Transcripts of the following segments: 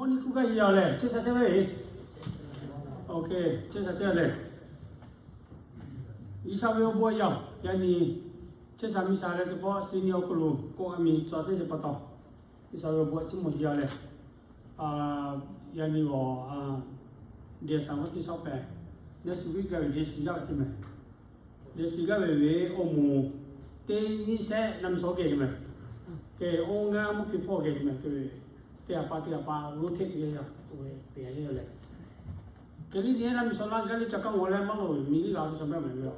Nyi kuˇ gaˇ yaˇ lehˬ, chehˇ sha chehˇ ve, chehˇ sha chehˇ lehˬ, G'uiˬsha ve awˬ bon yaˇ, yaꞈ nyi chehˇ sha miˬ sha leh teˇ pawˆ sini awˬ hk'aw lo k'oˆ a miˬ tcuh chehˇ ve pa taw, G'uiˬsha ve awˬ bon chiˇ mvuh yaˇ lehˬ, yaꞈ nyi g'awˬ, deˍ saˍ vaˇ teˇ shawˉ pehˍ, next week gaˇ ve deˍ shiˍ gaˇ ve chi mehˍ. Deˍ shiˍ gaˇ ve ve awˬ moˍ teˇ nyiˇ shehˆ naˆ miˬ sawˉ geh ve mehˍ. Kehˬ awˬ ngaˇ mvuhˇ hpe hpawˇ geh ve mehˍ. Teˇ ha pa teˇ ha pa rotate te yaˇ ve pehˬ yaˇ lehˬ, kehˬ liˇ nyi naˆ miˬ sawˉ laˇ gaˇ liˇ ca kaˇ g'awˬ leh maˇ lawˬ ve miˬ liˇ g'a ve chaw mehˍ mehˍ ve a.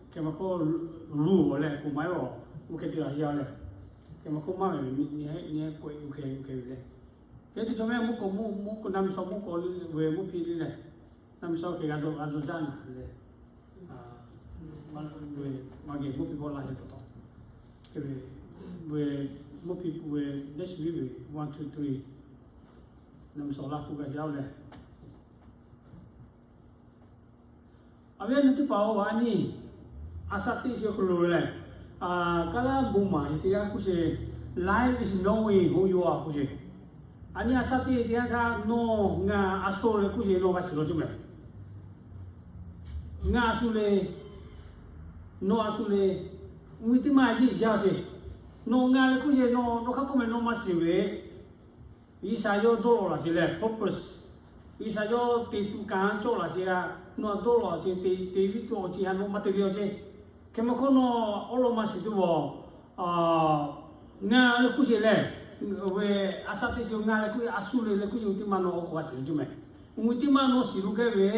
Kehˬ maˇ hkawˇ luˬ g'awˬ leh k'oˍ maˇ heˆ a, oˇ hk'e te g'a yaˇ lehˬ, kehˬ maˇ hkawˇ maˇ ve miˬ nyi k'oˆ ve oˇ hk'e oˇ hk'e ve lehˬ, kehˬ teˇ chaw mehˍ mvuhˇ k'o mvuhˇ, mvuhˇ k'o naˆ miˬ sawˉ mvuhˇ k'o ve mvuhˇ hpe liˇ lehˬ, naˆ miˬ sawˉ hk'e g'a zuhꞈ g'a zuhꞈ jaˇ naˍ lehˬ, maˇ geh mvuhˇ hpe hpawˇ laˇ ve pa taw, ve mvuhˇ hpe ve next week ve one, two, three, naˆ miˬ sawˉ laˇ k'oˆ gaˇ yaˇ lehˬ, a ve a nyi teˇ hpaˍ-oˬ, a nyi, a shaꞈ teˇ chi hk'aw lo lehˬ, kaˇ laˇ bon maˍ teˇ g'aˇ k'oˆ sheˍ, life is knowing who you are k'oˆ sheˍ. A nyi a shaꞈ teˇ teˇ g'aˇ htaˇ nawˬ ngaˬ a shu leh k'oˆ sheˍ, nawˬ g'a shiˍ law ceh mehˍ. Ngaˬ a shu le, nawˬ a shu le, mvuhˇ miˬ teˇ maˇ yeˇ yaˇ sheˍ. Nawˬ ngaˬ leh k'oˆ sheˍ, nawˬ hk'a k'oˆ mehˍ nawˬ maˇ shiˍ ve G'uiˬsha yawˇ dawˇ lawˬ laˬ sheˍ leh purpose, G'uiˬsha yawˇ te tuˬ kanˉ cawˇ laˬ sheˍ a, nawˬ dawˇ lawˬ sheˍ te, te viˉ tuˬ awˬ ceuˬ htaꞈ nawˬ maˇ te le awˬ ceh. Hk'e maˇ hkawˇ nawˬ awˉ lawˇ maˇ shiˍ tuˬ vawˬ, ngaˬ leh k'oˆ sheˍ lehˬ, ve a shaꞈ teˇ chi ngaˬ leh k'oˆ a shu le leh k'oˆ ve teˇ maˇ nawˬ awˬ hk'aw g'a shiˍ tuˬ mehˍ. Mvuhˇ miˬ teˇ maˇ nawˬ shiˍ lo gaˇ ve,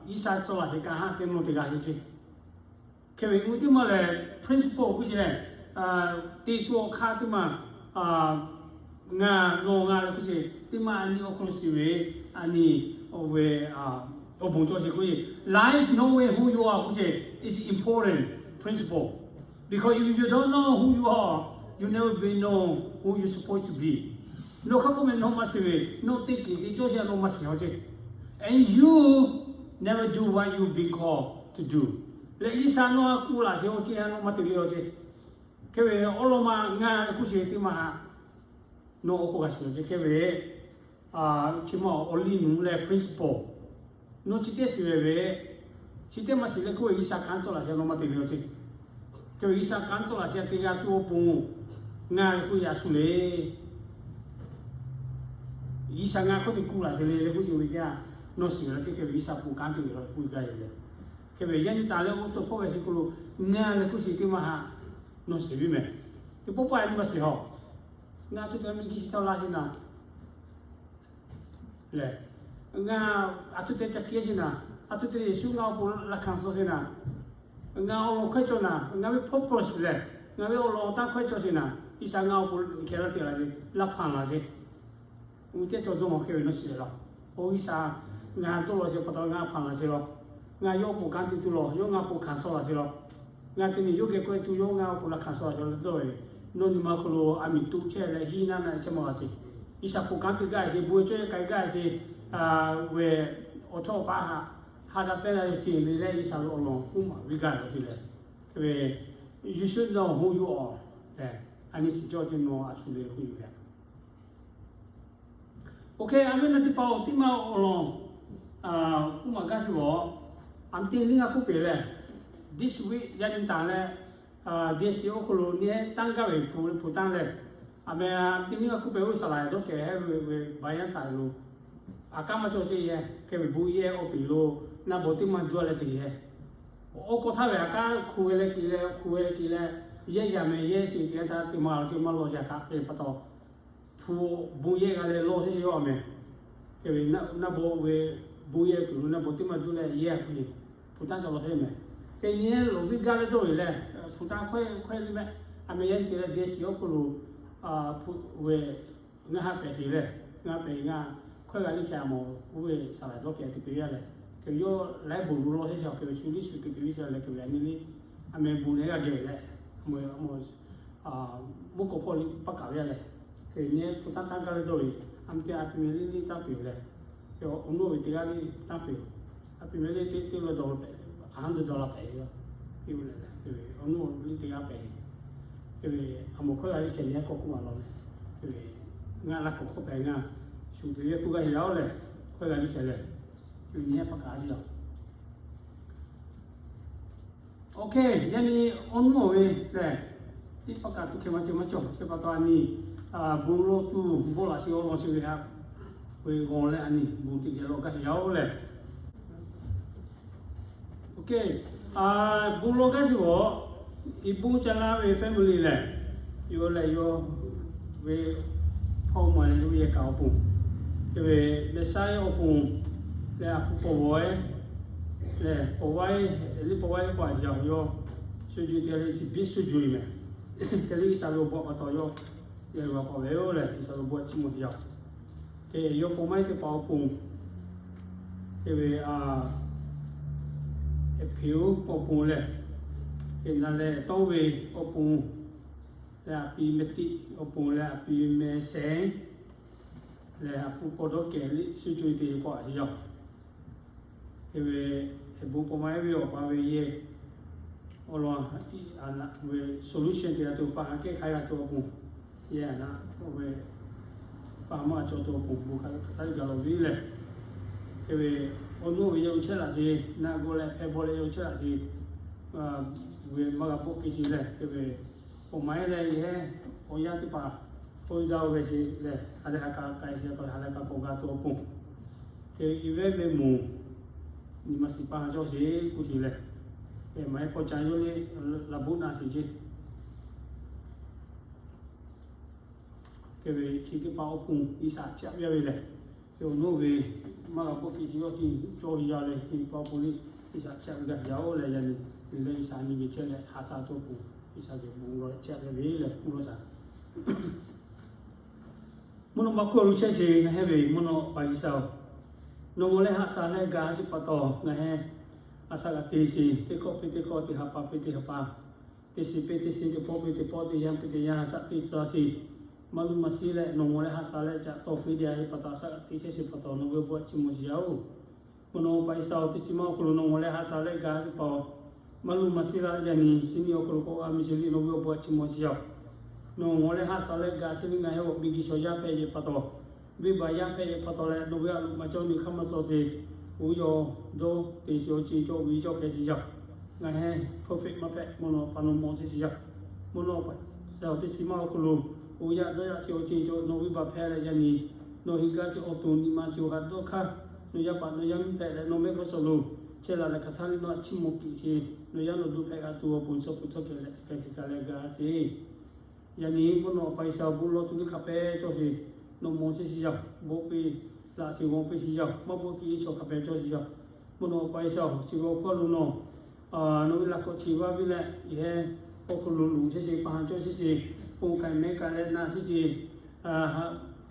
G'uiˬsha cawˇ laˬ sheˍ kanˉ haˆ te nawˬ te g'a sheˍ ceh. Hk'e ve mvuhˇ miˬ teˇ maˇ lehˬ principle k'oˆ sheˍ lehˬ, te tuˬ awˬ hk'aˇ teˇ maˇ, ngaˬ nawˬ ngaˬ leh k'oˆ sheˍ teˇ maˇ a nyi awˬ hk'aw lo shiˍ ve, a nyi, oˇ ve, awˬ bon cawˇ sheˍ k'oˆ ve, life knowing who you are k'oˆ sheˍ is important principle. Because if you don't know who you are, you never be know who you supposed to be. Nawˬ hk'a k'oˆ mehˍ nawˬ maˇ shiˍ ve, nawˬ teˇ kiˬ teˇ cawˇ sheˍ nawˬ maˇ shiˍ awˬ ceh. And you never do what you've been called to do. Leh G'uiˬsha nawˬ a kuˬ laˬ sheˍ awˬ ceh a nawˬ maˇ te le awˬ ceh. Hk'e ve awˉ lawˇ maˇ ngaˬ leh k'oˆ sheˍ teˇ maˇ haˆ nawˬ awˬ hk'aw g'a shiˍ awˬ ceh. Hk'e ve chi ma awˬ liˇ nuˬ leh principle, nawˬ chi teˇ shiˍ ve ve, chi teˇ maˇ shiˍ leh k'oˆ ve G'uiˬsha kanˉ cawˇ laˬ sheˍ nawˬ maˇ te le awˬ ceh. Hk'e ve G'uiˬsha kanˉ cawˇ laˬ sheˍ teˇ g'aˇ tuˬ awˬ pon ngaˬ leh k'oˆ yaꞈ shu le. G'uiˬsha ngaˬ hk'oˆ te kuˬ laˬ sheˍ le leh k'oˆ sheˍ ve teˇ g'aˇ nawˬ shiˍ ve la ceh. Hk'e ve G'uiˬsha bon kanˉ te ve la k'oˆ gaˇ ve le. Hk'e ve yaˇ nyi taˍ leh oˇ suhˍ hpawˇ ve chi hk'aw lo ngaˬ leh k'oˆ sheˍ teˇ maˇ haˆ nawˬ shiˍ ve mehˍ. Teˇ pawˆ pawˆ a nyi maˇ shiˍ haw. Ngaˬ a htoꞈ te miˬ guiˬ chi htaꞈ laˇ sheˍ naˍ lehˬ, ngaˬ a htoꞈ te ca kehˉ sheˍ naˍ, a htoꞈ te Yeˍsuˆ ngaˬ awˬ pon laꞈ hkanˍ suh sheˍ naˍ, ngaˬ awˬ lawn hkawehˇ cawˬ naˍ, ngaˬ ve purpose lehˬ, ngaˬ ve awˬ lawn awˬ taˇ hkawehˇ cawˬ sheˍ naˍ, G'uiˬsha ngaˬ awˬ pon hkeh laˇ te laˬ ve, laꞈ hpanˍ laˬ sheˍ. Oˇ ve teˇ cawˬ dawˇ maw hk'e ve nawˬ shiˍ leh laˇ. Oˇ G'uiˬsha ngaˬ dawˇ law sheˍ pa taw ngaˬ hpanˍ laˬ sheˍ law. Ngaˬ yawˇ awˬ pon kanˉ te tuˬ law, yawˇ ngaˬ awˬ pon hkanˍ suh laˬ sheˍ law. Ngaˬ te miˬ yawˇ geh k'ai tuˬ yawˇ ngaˬ awˬ pon laꞈ hkanˍ suh laˬ sheˍ law dawˇ ve, nawˬ nyi ma hk'aw lo a miˬ tuꞈ chehˇ leh hiˉ naˆ naˆ chehˇ maˇ g'a ceh. G'uiˬsha pon kanˉ te gaˇ ve ceh, bon cawˇ yaˇ k'ai gaˇ ve ceh, ve awˬ chawˇ awˬ paˉ haꞈ, ha daꞈ pehˇ la ve ceh le leh G'uiˬsha ve awˬ lawn k'oˆ maˍ ve gaˇ ve ceh lehˬ, hk'e ve you should know who you are. A nyi shiˍ cawˇ ceh nawˬ a shu le k'oˆ ve yoˬ. Oˇ hk'e a ve naˬ teˇ hpaˍ-oˬ, teˇ maˇ awˬ lawn k'oˆ maˍ gaˇ sheˍ ve, a miˬ teˇ nyi g'a k'oˆ peuˬ leh, this week yaˇ nyi taˍ leh, deˍ shiˍ awˬ hk'aw lo nyi tanˇ gaˇ ve hpu hpu tanˇ leh, a meh a miˬ teˇ nyi g'a k'oˆ peuˬ oˇ saˍ laˍ dawˇ kehˬ hehˉ ve ve ba yaˇ taˍ lo, a kaˉ maˇ cawˇ ceh yehˬ hk'e ve bon yehˬ awˬ peˍ lo, naˆ bon teˇ maˇ duˇ leh te yehˬ, awˬ k'aw htaˇ ve a kaˉ hku ve leh kehˬ leh hku ve leh kehˬ leh, yehˬ yaˇ meh yehˬ sheˍ te htaˇ teˇ maˇ lo teˇ maˇ lawˇ sheˍ a kaꞈ hk'e pa taw, hpu bon yehˬ g'a leh lawˇ sheˍ yawˇ a meh. Hk'e ve naˆ bon ve bon yehˬ tuˬ lo naˆ bon teˇ maˇ duˇ leh yehˬ a hpu yeˬ hpu tanˇ ca lawˇ sheˍ meh. Hk'e nyi loˍ viˉ gaˇ leh dawˇ ve leh, hpu tanˇ hkawehˇ hkawehˇ le meh, a meh yaˇ nyi te leh deˍ shiˍ awˬ hk'aw lo hpu ve ngaˬ ha pehꞈ sheˍ leh, ngaˬ pehꞈ ngaˬ hkawehˇ g'a liˇ hkeh a mawˬ oˇ ve saˍ laˍ dawˇ kehˬ te peuˬ yaˇ leh, hk'e ve yawˇ laiˉ bon lo lawˇ sheˍ a hk'e ve shu liˇ shu te peuˬ ve leh hk'e ve a nyi le, a meh bon leh g'a geh ve leh, mvuhˇ k'awꞈ hpawˇ liˇ paˇ kaˍ ve yaˇ leh, hk'e ve nyi hpu tanˇ tanˇ gaˇ leh dawˇ ve, a meh te a pi meh liˇ liˇ tanˇ peuˬ leh, awˬ nuˇ ve teˇ g'aˇ liˇ tanˇ peuˬ, a pi meh liˇ teˇ teˇ lawˇ dawˇ pehꞈ, a haˉ dawˇ dawˇ la pehꞈ ve yoˬ. Awˬ nuˇ liˇ teˇ g'aˇ pehꞈ, hk'e ve a mawˬ hkawehˇ g'a liˇ hkeh nyi k'awꞈ k'oˆ a law leh, hk'e ve Ngaˬ laˇ k'awꞈ hk'oˆ pehˍ ngaˬ shuˍ tuˬ ve k'oˆ gaˇ ve yoˬ lehˬ, hkawˇ g'a liˇ hkehˍ lehˬ, nyi hehˉ paˍ kaꞈ a ve yoˬ. Oˇ hk'e, yaˇ nyi awˬ nuˉ awˬ ve lehˬ, teˇ paˆ kaꞈ tuˇ hkeh maˇ cawˬ maˇ cawˬ chi pa taw a nyi, bon lawˇ tuˬ bon laꞈ chi awˬ lawn chi ve htaꞈ ve g'aw leh a nyi bon teˇ geh lawˬ gaˇ ve yoˬ lehˬ. Oˇ hk'e, bon lawˬ gaˇ chi awˬ, i bon ca laˇ ve family lehˬ, yawˇ lehˬ yawˇ ve hpawˇ maˬ leh yawˇ ve yehˬ kaꞈ awˬ pon, hk'e ve mehˍ saiˉ awˬ pon leh a hpu paw vawˬ-e lehˬ, paw vaiˉ, liˇ paw vaiˉ k'o a yaꞈ yawˇ shu juˬ te leh chi biˇ shu juˬ e mehˍ. Hk'e liˇ G'uiˬsha ve awˬ bon pa taw yawˇ yehˬ lo a k'awꞈ ve yoˬ lehˬ, G'uiˬsha ve awˬ bon chi mawˬ te yaˇ-oˬ. Hk'e yawˇ paw maˇ teˇ hpaˍ awˬ pon, hk'e ve a, hpeuꞈ awˬ pon lehˬ, hk'e na leh tawˇ ve awˬ pon leh a pi meh tiˆ awˬ pon leh a pi meh sehˉ lehˬ, a hpu paw dawˇ kehˬ liˇ shu juˬ te k'o a yaꞈ hk'e ve, heh bon paw maˇ heˆ ve awˬ pa ve yehˬ awˬ lawn a naˆ ve solution te g'a tuˬ, pa haꞈ kehˉ hk'aˇ g'a tuˬ awˬ pon, yehˬ a naˆ ve pa maˇ cawˬ tuˬ awˬ pon bon hk'aˬ htaˇ gaˬ lawˬ ve lehˬ, hk'e ve awˬ nuˉ ve yehˬ lo chehˇ laꞈ ce, naˆ g'aw leh hpeh bawˬ leh yehˬ lo chehˇ laꞈ ce, ve maˇ g'a bawˆ kehˬ chi lehˬ, hk'e ve paw maˇ heˆ leh yehˬ awˬ yanˇ teˇ hpaˍ hpaw daꞈ ve chi lehˬ, ha lehˬ ha k'a k'ai chi k'o ha lehˬ k'a k'awꞈ g'a tuˬ awˬ pon, hk'e ve i vehˉ ve moˍ nyi ma shiˍ pa haꞈ cawˇ sheˍ k'oˆ sheˍ lehˬ, maˇ heˆ k'o ca yawˇ le laꞈ boˆ na sheˍ ceˇ. Hk'e ve chi teˇ hpaˍ awˬ pon G'uiˬsha chiˇ aꞈ yaˇ ve lehˬ, hk'e awˬ nuˉ ve maˇ g'a bawˆ kehˬ chi yawˇ ti cawˇ ve yaˇ leh chi teˇ hpaˍ awˬ pon le G'uiˬsha chiˇ aꞈ ve gaˇ yaˇ-oˬ leh, yaꞈ nyi le leh G'uiˬsha nyi ve chehˇ leh haꞈ sha tuˬ awˬ pon G'uiˬsha geh bon lawˬ leh chiˇ aꞈ ve lehˬ k'oˆ laˇ shaˍ. Mvuhˇ naw ma hk'oˆ lo chehˇ sheˍ ngaˬ hehˉ ve mvuhˇ naw pa G'uiˬsha-oˬ, nawˬ mawˬ leh haꞈ sha leh gaˬ sheˍ pa taw ngaˬ hehˉ a shaꞈ g'a te sheˍ, teˇ hkawˇ piˇ teˇ hkawˇ, teˇ ha pa piˇ teˇ ha pa, teˇ shiˍ piˇ teˇ shiˍ, teˇ pawˆ piˇ teˇ pawˆ, teˇ yanˇ piˇ teˇ yanˇ, a shaꞈ te tcuh sheˍ. Maˇ luˬ maˇ shiˍ leh nawˬ mawˬ leh haꞈ sha leh caꞈ tawˇ fiˇ de a sheˍ pa taw a shaꞈ g'a te chehˇ sheˍ pa taw nawˬ ve awˬ bon a chiˇ mawˬ sheˍ yaˇ-oˬ. Mvuhˇ naw pa G'uiˬsha-oˬ, teˇ shiˍ ma awˬ hk'aw lo nawˬ mawˬ leh haꞈ sha leh gaˬ sheˍ pa taw, maˇ luˬ maˇ shiˍ la yaꞈ nyi shiˍ nyi awˬ hk'aw lo k'awꞈ g'a miˬ sheˍ liꞈ nawˬ ve awˬ bon a chiˇ mawˬ sheˍ yaˇ-oˬ. Nawˬ mawˬ leh haꞈ sha leh gaˬ sheˍ ve ngaˬ hehˉ awˬ miˬ guiˬ shawˍ yaˇ hpehꞈ sheˍ pa taw, venˇbaˆ yaˇ hpehꞈ sheˍ pa taw leh nawˬ ve a loꞈ maˇ cawˇ nyi hk'aˇ maˇ suh sheˍ, uˉ yaw dawˇ te sheˍ awˬ ceuˬ cawˬ ve cawˇ hk'e sheˍ yaˇ-oˬ. Ngaˬ hehˉ perfect maˇ hpehꞈ, mvuhˇ naw pa nawˬ mawˬ sheˍ sheˍ yaˇ-oˬ. Mvuhˇ naw pa G'uiˬsha-oˬ, teˇ shiˍ ma awˬ hk'aw lo uˉ yaˇ dawˇ yaˇ sheˍ awˬ ceuˬ cawˬ nawˬ venˇbaˆ hpehꞈ leh yaꞈ nyi nawˬ heˆ gaˇ sheˍ awˬ to nyi ma co ha dawˇ hk'aˇ, nawˬ yaˇ paˍ nawˬ yaˇ miˇ hpehꞈ leh nawˬ mehˆ hk'aw suh lo chehˇ la leh hk'aˬ htaˇ liꞈ nawˬ a chiˇ mawˬ kiꞈ sheˍ, nawˬ yaˇ nawˬ duˇ hpehꞈ g'a tuˬ awˬ pon chaw hpu chaw kehˬ leh chi hk'e chi hk'e leh gaˬ sheˍ. Yaꞈ nyi mvuhˇ naw pa G'uiˬsha bon lawˬ tuˬ liˇ hk'a pehˇ cawˇ sheˍ, nawˬ mawˬ sheˍ sheˍ yaˇ-oˬ, bawˆ piˇ laꞈ sheˍ g'aw piˇ sheˍ yaˇ-oˬ, maˇ bawˆ kiꞈ e chaw hk'a pehˇ cawˇ sheˍ yaˇ-oˬ. Mvuhˇ naw pa G'uiˬsha-oˬ, chi ve awˬ hk'aw lo nawˬ nawˬ ve laꞈ k'awꞈ chi vaˇ piˇ leh yehˬ hehˉ awˬ hk'aw lo loꞈ sheˍ sheˍ, pa haꞈ cawˇ sheˍ sheˍ, pon k'ai mehˉ k'ai leh na sheˍ sheˍ,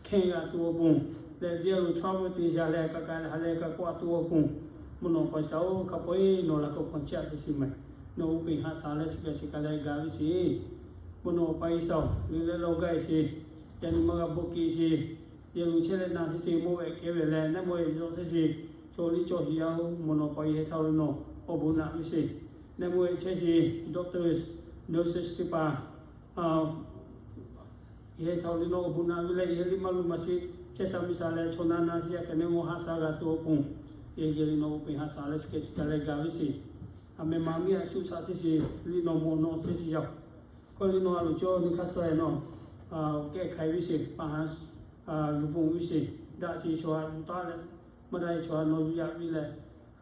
hkehˇ g'a tuˬ awˬ pon leh viˇ a lo chaw ve te yaˇ leh k'a k'ai leh ha leh k'a k'awꞈ tuˬ awˬ pon, mvuhˇ naw pa G'uiˬsha-oˬ, hk'a peu-eˬ nawˬ laꞈ k'awꞈ hk'awꞈ chiˇ aꞈ sheˍ sheˍ mehˍ. Nawˬ uˉ peunˍ haꞈ sha leh chi hk'e chi hk'e leh gaˬ ve sheˍ. Mvuhˇ naw pa G'uiˬsha-oˬ, liꞈ leh lawˇ gaˇ sheˍ, yaꞈ nyi maˇ g'a bawˆ kiꞈ sheˍ, yehˬ lo chehˇ leh na sheˍ sheˍ, mawˇ vehꞈ kehˉ vehꞈ leh neˇ mawˇ e zuhꞈ sheˍ sheˍ, chaw liˇ cawˬ sheˍ yaˇ-oˬ. Mvuhˇ naw pa yehˬ htaˇ lo nawˬ awˬ bon naꞈ ve sheˍ. Neˇ mawˇ e chehˇ sheˍ, doctor, nurses teˇ hpaˍ yehˬ htaˇ liꞈ nawˬ awˬ bon naꞈ ve leh yehˬ liˇ maˇ luˬ maˇ shiˍ chehˇ sha miˬ sha leh chaw na na shiˍ yaˇ hk'e neˇ mawˇ haꞈ sha g'a tuˬ awˬ pon, yehˬ geh liꞈ nawˬ uˉ peunˍ haꞈ sha leh chi hk'e chi hk'e leh gaˬ ve sheˍ. A meh ma miˇ a shu shaꞈ sheˍ sheˍ, liꞈ nawˬ mawˬ nawˬ sheˍ sheˍ yaˇ-oˬ. Hkawˇ liꞈ nawˬ a loˍ cawˇ nyi hk'aˇ suh e nawˬ kehˉ hk'ai ve sheˍ, pa haꞈ yuˬ bon ve sheˍ, daꞈ sheˍ chaw ha yuˬ taˉ leh, maˇ daꞈ e chaw ha nawˬ yuˬ yaꞈ ve leh,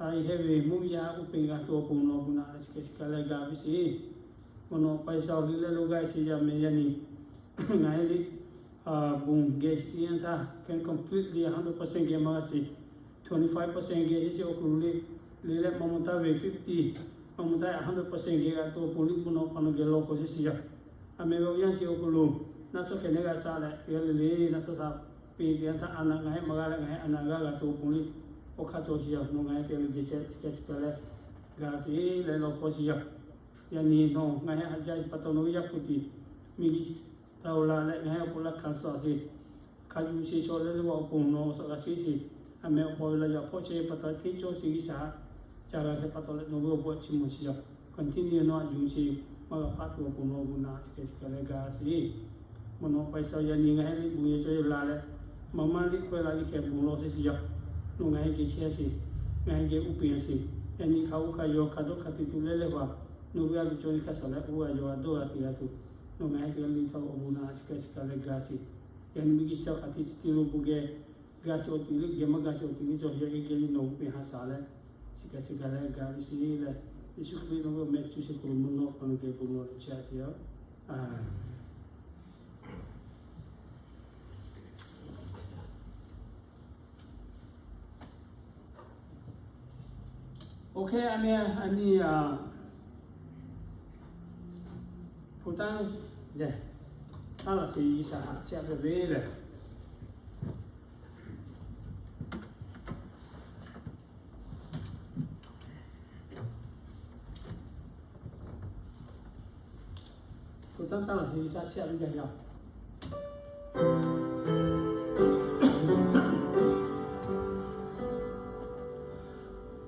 yehˬ hehˉ ve mvuhˇ miˬ yaˇ uˉ peunˍ g'a tuˬ awˬ pon nawˬ bon naꞈ leh chi hk'e chi hk'e leh gaˬ ve sheˍ. Mvuhˇ naw pa G'uiˬsha-oˬ, liꞈ leh lawˇ gaˇ sheˍ yaˇ meh yaˇ nyi ngaˬ hehˉ liꞈ bon geh teˇ yanˇ htaˇ can completely hundred percent geh maˇ g'a sheˍ. Twenty five percent geh sheˍ sheˍ awˬ hk'aw lo liꞈ, liꞈ leh maˇ mvuh taˍ ve fifty, maˇ mvuh taˍ ve hundred percent geh g'a tuˬ awˬ pon liꞈ mvuhˇ naw pa nawˬ geh lawˇ hk'aw sheˍ sheˍ yaˇ. A meh ve awˬ yanˇ chi awˬ hk'aw lo naˆ suhˉ hk'e neˇ g'a sha leh teˇ g'aˇ le le naˆ suhˉ sha piˇ teˇ yanˇ htaˇ a naˆ ngaˬ hehˉ maˇ g'a leh ngaˬ hehˉ a naˆ g'a g'a tuˬ awˬ pon liꞈ awˬ hk'aˇ cawˬ sheˍ yaˇ. Nawˬ ngaˬ hehˉ teˇ g'aˇ le geh chehˇ chi hk'e chi hk'e leh gaˬ sheˍ leh lawˇ hk'aw sheˍ yaˇ. Yaꞈ nyi nawˬ ngaˬ hehˉ haꞈ jaˇ pa taw nawˬ ve Yaˇ hpu tiꞈ miˬguiˬ htaꞈ la leh ngaˬ hehˉ awˬ pon laˇ hkanˍ suh sheˍ. Hk'a yuˬ sheˍ chaw leh leh awˬ pon nawˬ suhˍ g'a sheˍ sheˍ. A meh awˬ paw ve la yaꞈ hpawˇ chehˇ pa taw hteˇ cawˇ sheˍ G'uiˬsha ca g'a hk'e pa taw leh nawˬ ve awˬ bon a chiˇ mvuh sheˍ yaˇ. Continue nawˬ a yuˬ sheˍ, maˇ g'a hpaˆ tuˬ awˬ pon nawˬ awˬ bon naꞈ chi hk'e chi hk'e leh gaˬ sheˍ. Mvuhˇ naw pa G'uiˬsha-oˬ, yaꞈ nyi ngaˬ hui liꞈ bon yehˬ cawˇ yehˬ la leh, maˍ maˇ liꞈ hkawehˇ la liꞈ hkeh bon lawˬ sheˍ shiˍ yaˇ. Nawˬ ngaˬ hui geh chehˇ sheˍ, ngaˬ hui geh uˉ peunˍ sheˍ. Yaꞈ nyi hk'a oˇ hk'a yaw hk'a dawˇ hk'a te tuˬ leh leh pa, nawˬ ve a ve cawˇ ve hk'a shaˍ leh oˇ g'a yaw g'a dawˇ g'a te g'a tuˬ, nawˬ ngaˬ hui te liꞈ htaꞈ awˬ bon naꞈ a shiˍ kaꞈ shiˍ kaꞈ leh ga sheˍ. Yaꞈ nyi miˬguiˬ chi htaꞈ hk'aˬ hk'e chi te lo bon geh ga sheˍ awˬ tuˬ leh geh maˇ ga sheˍ awˬ tuˬ leh cawˬ yaˇ geh geh leh nawˬ uˉ peunˍ ha shaˍ leh, shiˍ kaꞈ shiˍ kaꞈ leh ga ve sheˍ leh, Yeˍsuˆ Hkriꞈ nawˬ ve awˬ meh cuˇ sheˍ hk'aw lo mvuhˇ naw pa nawˬ geh bon lawˬ leh chehˇ a sheˍ yoˬ. OK, a meh a ni a, ဘုရား ယ တၢ်လီၤသေ G'uiˬsha haꞈ shaꞈ ve le. ဘုရား တၢ်လီၤသေ G'uiˬsha shaꞈ ve le yoˬ.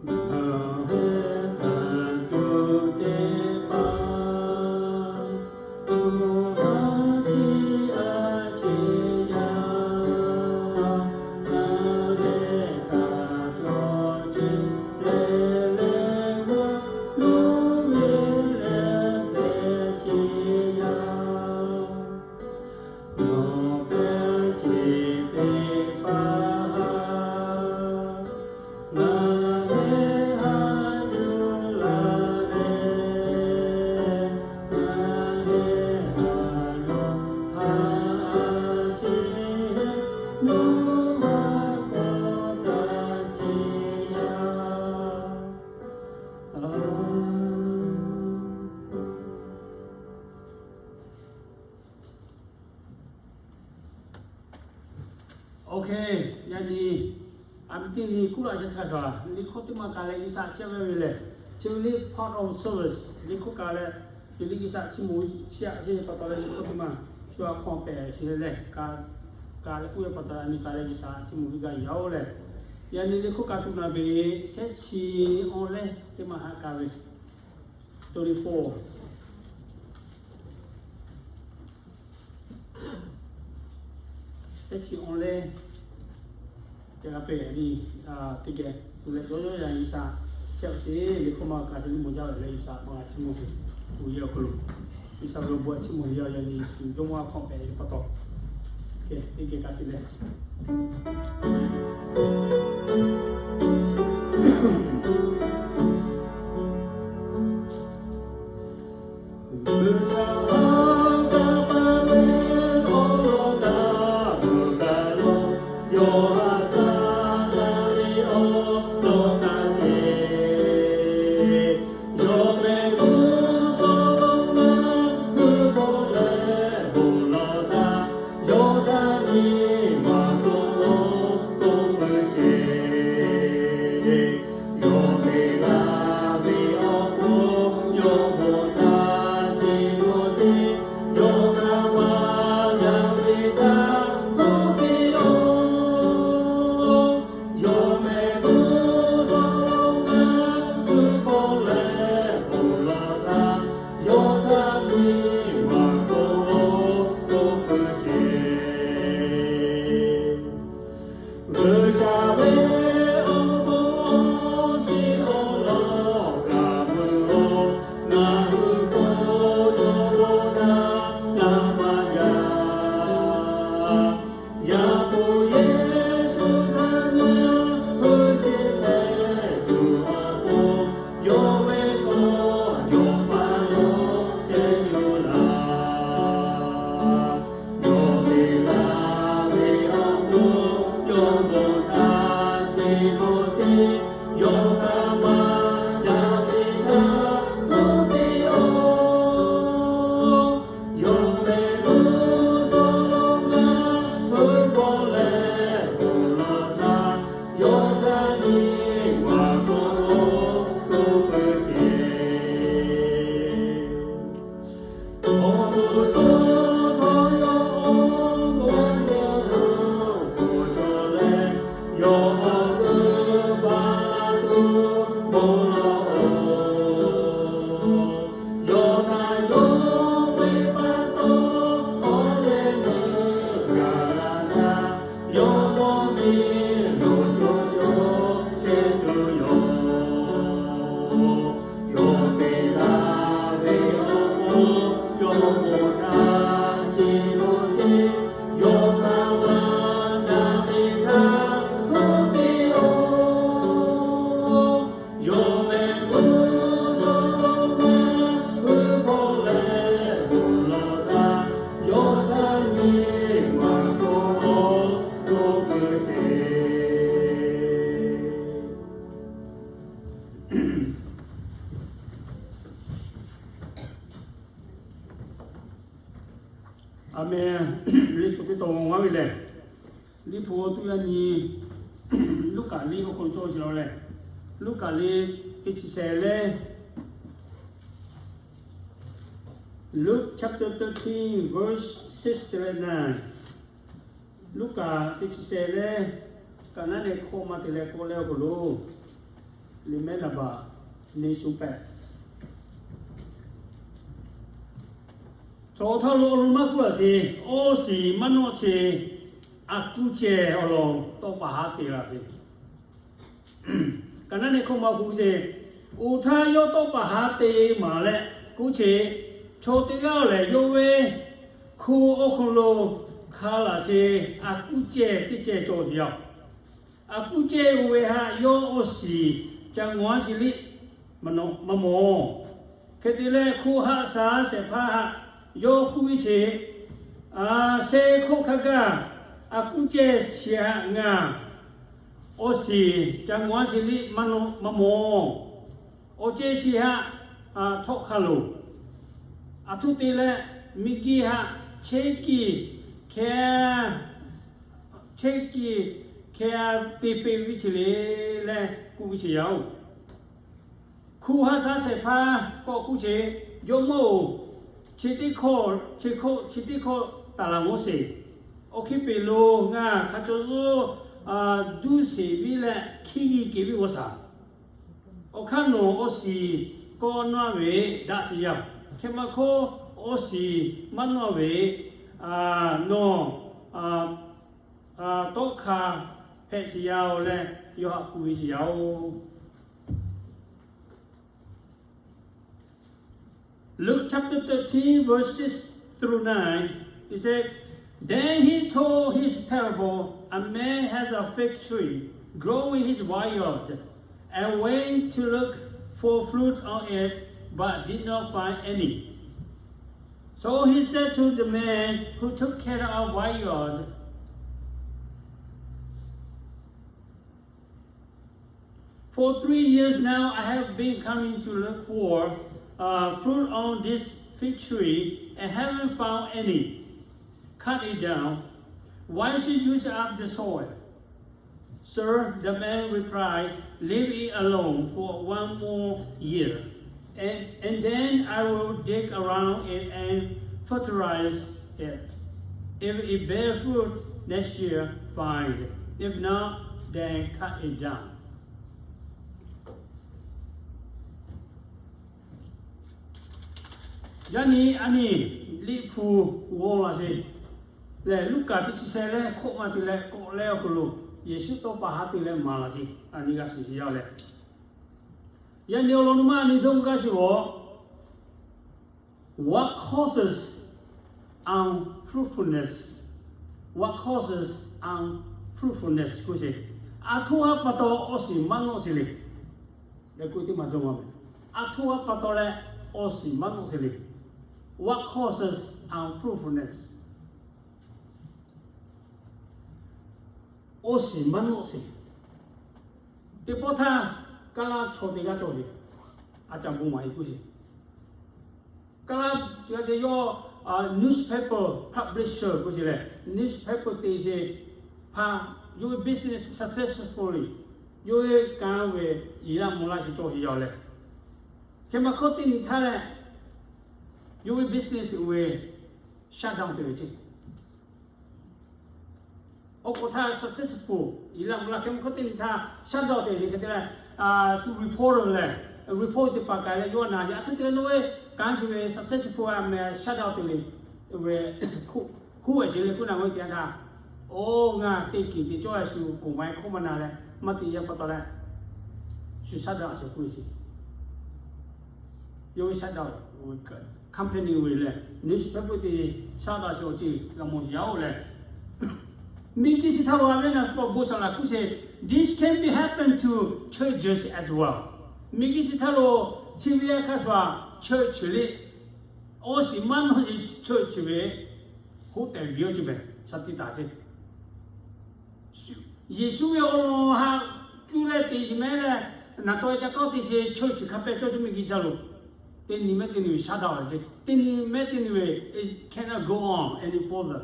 Ngaˬ hui htaꞈ tuˬ teˇ hpaˍ, tuˬ ha chi a chi yaˇ, ngaˬ hui htaꞈ cawˬ chi leh leh g'a loˍ ve leh pehˬ chi yaˇ. Nawˬ pehˬ chi teˇ hpaˍ htaꞈ ngaˬ hui haꞈ yuˬ laˇ leh, ngaˬ hui haꞈ yuˬ ha chi nawˬ haꞈ k'awꞈ taˇ chi yaˇ. OK, yaꞈ nyi a pi teˇ nyi kuˉ laꞈ sheh hk'a gaˬ liꞈ hkawˇ teˇ maˇ kaꞈ leh G'uiˬsha chehˇ ve ve lehˬ, chi ve liꞈ part of service liꞈ hkawˇ kaꞈ leh, chi liꞈ G'uiˬsha chiˇ mvuh chiˇ aꞈ sheˍ pa taw leh liꞈ hkawˇ teˇ maˇ shu a hk'aw pehˬ sheˍ leh, ka ka leh k'oˆ ve pa taw a nyi kaꞈ leh G'uiˬsha chiˇ mvuh ve gaˇ yaˇ oˬ lehˬ. Yaꞈ nyi liꞈ hkawˇ kaꞈ tuˬ naˍ ve shehˆ chi awˬ leh teˇ maˇ haꞈ ka ve, thirty-four. Shehˆ chi awˬ leh teˇ g'aˇ pehˬ ve, teˇ geh tuˬ leh cawˇ cawˇ yaˇ G'uiˬsha chehˇ ve teˇ liꞈ hkawˇ maˇ kaꞈ chi liꞈ mvuh jaˇ ve leh G'uiˬsha maˇ g'a chiˇ mvuh ve, tuˬ yehˬ awˬ hk'aw lo G'uiˬsha ve awˬ bon chiˇ mvuh ve yaˇ yaꞈ nyi shu jawˇmawˇ a hk'aw pehˬ ve pa taw, teˇ geh ka sheˍ leh Yawˇ dawˇ ve lo co co chehˇ tuˬ yoˬ. Yawˇ te laˇ ve awˬ moˍ yawˇ bon htaˇ chi lo sheˍ. Yawˇ hk'a ma daꞈ ve htaˇ hto piˇ-oˆ. Yawˇ mehˆ g'uˇ suhˍ lo mehˆ g'uˇ hpawˇ leh bon lawˬ htaˇ, yawˇ htaˇ nyi maˬ kawˆ awˬ to kuiˬ sheˍ. Aˍmenˍ. Liꞈ hpu teˇ tawn ngaˬ ve lehˬ, Liꞈ hpu awˬ to yaˇ nyi Luˉkaꞈ liꞈ awˬ hk'aw lo cawˬ sheˍ law leh, Luˉkaꞈ liꞈ teˇ chi shehˍ leh, Luke chapter thirteen, verse six to nine. Luˉkaꞈ teˇ chi shehˍ leh, kaꞈ naˉ nehˬ hkawˇ ma te leh k'awꞈ leh awˬ hk'aw lo, liꞈ mehˉ naˍ baꞈ neˇ shu pehꞈ. Chaw htaˇ lo awˬ lawn maˇ k'oˆ laˬ sheˍ. Awˇ shiˍ maˇ nawˆ sheˍ. A kuˇ cehˬ awˬ lawn tawˇ pa haˉ te laˬ sheˍ. Kaꞈ naˉ nehˬ hkawˇ ma k'oˆ sheˍ. Oˇ htaˇ yawˇ tawˇ pa haˉ te maˍ leh k'oˆ sheˍ. Chaw teˇ g'aˇ lehˬ yawˇ ve hko awˬ hk'aw lo hk'a laˬ sheˍ. A kuˇ cehˬ teˇ cehˬ cawˬ sheˍ yaˇ. A kuˇ cehˬ oˇ ve htaꞈ yawˇ awˇ shiˍ ca ngawˬ a shiˍ liˇ maˇ mawˬ. Hk'e te leh hko haˆ shaˉ shehˍ hpaˇ htaꞈ yawˇ k'oˆ ve sheˍ. Sheh hkawˇ hk'a gaˇ, a kuˇ cehˬ chi htaꞈ ngaˬ awˇ shiˍ ca ngawˬ a shiˍ liˇ maˇ mawˬ. Awˬ cehˬ chi htaꞈ htawˆ hk'a loˬ. Aˬ htoꞈ te leh miˬguiˬ htaꞈ chehˇ kiˬ hkeh chehˇ kiˬ hkeh te peꞈ ve ce le leh k'oˆ ve ce yaˇ-oˬ. Hko haˆ shaˉ shehˍ hpaˇ k'awꞈ k'oˆ ce, Jawˇmawˇ-oˬ, chi teˇ hkawˇ, chi hkawˇ, chi teˇ hkawˇ taˍ laˬ mawˇ sheˍ. Awˬ hkiˇ peˍ lo ngaˬ hk'a caw zuhˇ duˇ sheˍ viˇ leh hkiˇ yiˇ kehˬ viˇ g'awˇ shaˍ. Awˬ hk'aˇ nawˬ awˇ shiˍ kawˆ nawˇ ve daꞈ sheˍ yaˇ. Hk'e maˇ hkawˇ awˇ shiˍ maˇ nawˇ ve nawˬ tawˆ hk'a hpehꞈ sheˍ yaˇ-oˬ leh, yawˇ htaꞈ k'oˆ ve sheˍ yaˇ-oˬ. Luke chapter thirteen, verse six through nine, it said, Then he told his parable, A man has a fig tree growing his vineyard and went to look for fruit on it, but did not find any. So he said to the man who took care of vineyard, 'For three years now I have been coming to look for uh, fruit on this fig tree and haven't found any. Cut it down. Why should you use up the soil?' 'Sir,' the man replied, 'leave it alone for one more year, and, and then I will dig around it and fertilize it. If it bears fruit next year, fine. If not, then cut it down.'" Yaꞈ nyi a nyi Liꞈ hpu g'aw laˬ sheˍ lehˬ, Luˉkaꞈ teˇ chi shehˍ leh hkawꞈ ma te leh k'awꞈ leh awˬ hk'aw lo, Yeˍsuˆ tawˇ pa haˉ te leh maˍ laˬ sheˍ. A nyi g'a shiˍ sheˍ yaˇ leh, yaꞈ nyi awˬ lawn nu maˇ a nyi dawˇ gaˇ sheˍ-oˬ. What causes unfruitfulness? What causes unfruitfulness k'oˆ sheˍ. Aˬ htoꞈ ma pa taw awˇ shiˍ maˇ nawˆ sheˍ le. Leh k'oˆ teˇ maˬ dawˇ ma ve, aˬ htoꞈ ma pa taw leh awˇ shiˍ maˇ nawˆ sheˍ le. What causes unfruitfulness? Awˇ shiˍ maˇ nawˆ sheˍ. Teˇ pawˆ htaˇ, Kaˇlaˇ chaw teˇ g'aˇ cawˬ ve, a caˍ bon maˍ e k'oˆ sheˍ. Kaˇlaˇ teˇ g'aˇ ce yawˇ newspaper publisher k'oˆ sheˍ leh, newspaper te sheˍ hpaˇ, yawˇ ve business successfully, yawˇ ve kanˉ ve yiˍ laˇ mvuh laˇ sheˍ cawˬ sheˍ yaˇ leh, hk'e maˇ hkawˇ teˇ nyi htaˇ leh, yawˇ ve business oˇ ve shutdown te ve ce. Awˬ k'oˍ htaˇ successful yiˍ laˇ mvuh laˇ hk'e maˇ hkawˇ teˇ nyi htaˇ shutdown te ve hk'e te leh, shu reporter lehˬ, reporter teˇ hpaˍ k'ai leh yawˇ naˬ yaꞈ htaˇ te leh, nawˬ ve kanˉ chi ve successful a meh shutdown te le ve, huˉ ve sheˍ leh k'oˆ naˬ ve teˇ yanˇ htaˇ, Oˇ, ngaˬ teˇ kiˍ te cawˇ a shu k'oˍ ma e hk'oˆ maˇ na leh, maˇ te yaˇ pa taw leh, shu shutdown a shu k'oˆ ve sheˍ. Yawˇ ve shutdown, company ve leh newspaper te shutdown a shu awˬ ceuˬ g'a mawˬ yaˇ oˬ leh, miˬguiˬ chi htaˇ lo a ve naˬ k'o, bon saˍ laꞈ k'oˆ sheˍ, this can be happen to churches as well. Miˬguiˬ chi htaˇ lo chi ve a hkaˇ shuˍ a church le, awˬ shiˍ maˇ nawˇ e church ve hoˆ tehꞈ ve awˬ ceuˬ meh, shaˍ tiꞈ taˍ ceˇ. Yeˍsuˆ ve awˬ lawn ha cuˇ leh te sheˍ meh leh, naˬ taw ca kawˆ te sheˍ church hk'a pehˇ cawˇ cawˇ miˬguiˬ chi htaˇ lo, teˇ nyi mehˉ teˇ nyi ve shutdown la ceˇ, teˇ nyi mehˉ teˇ nyi ve, it cannot go on any further.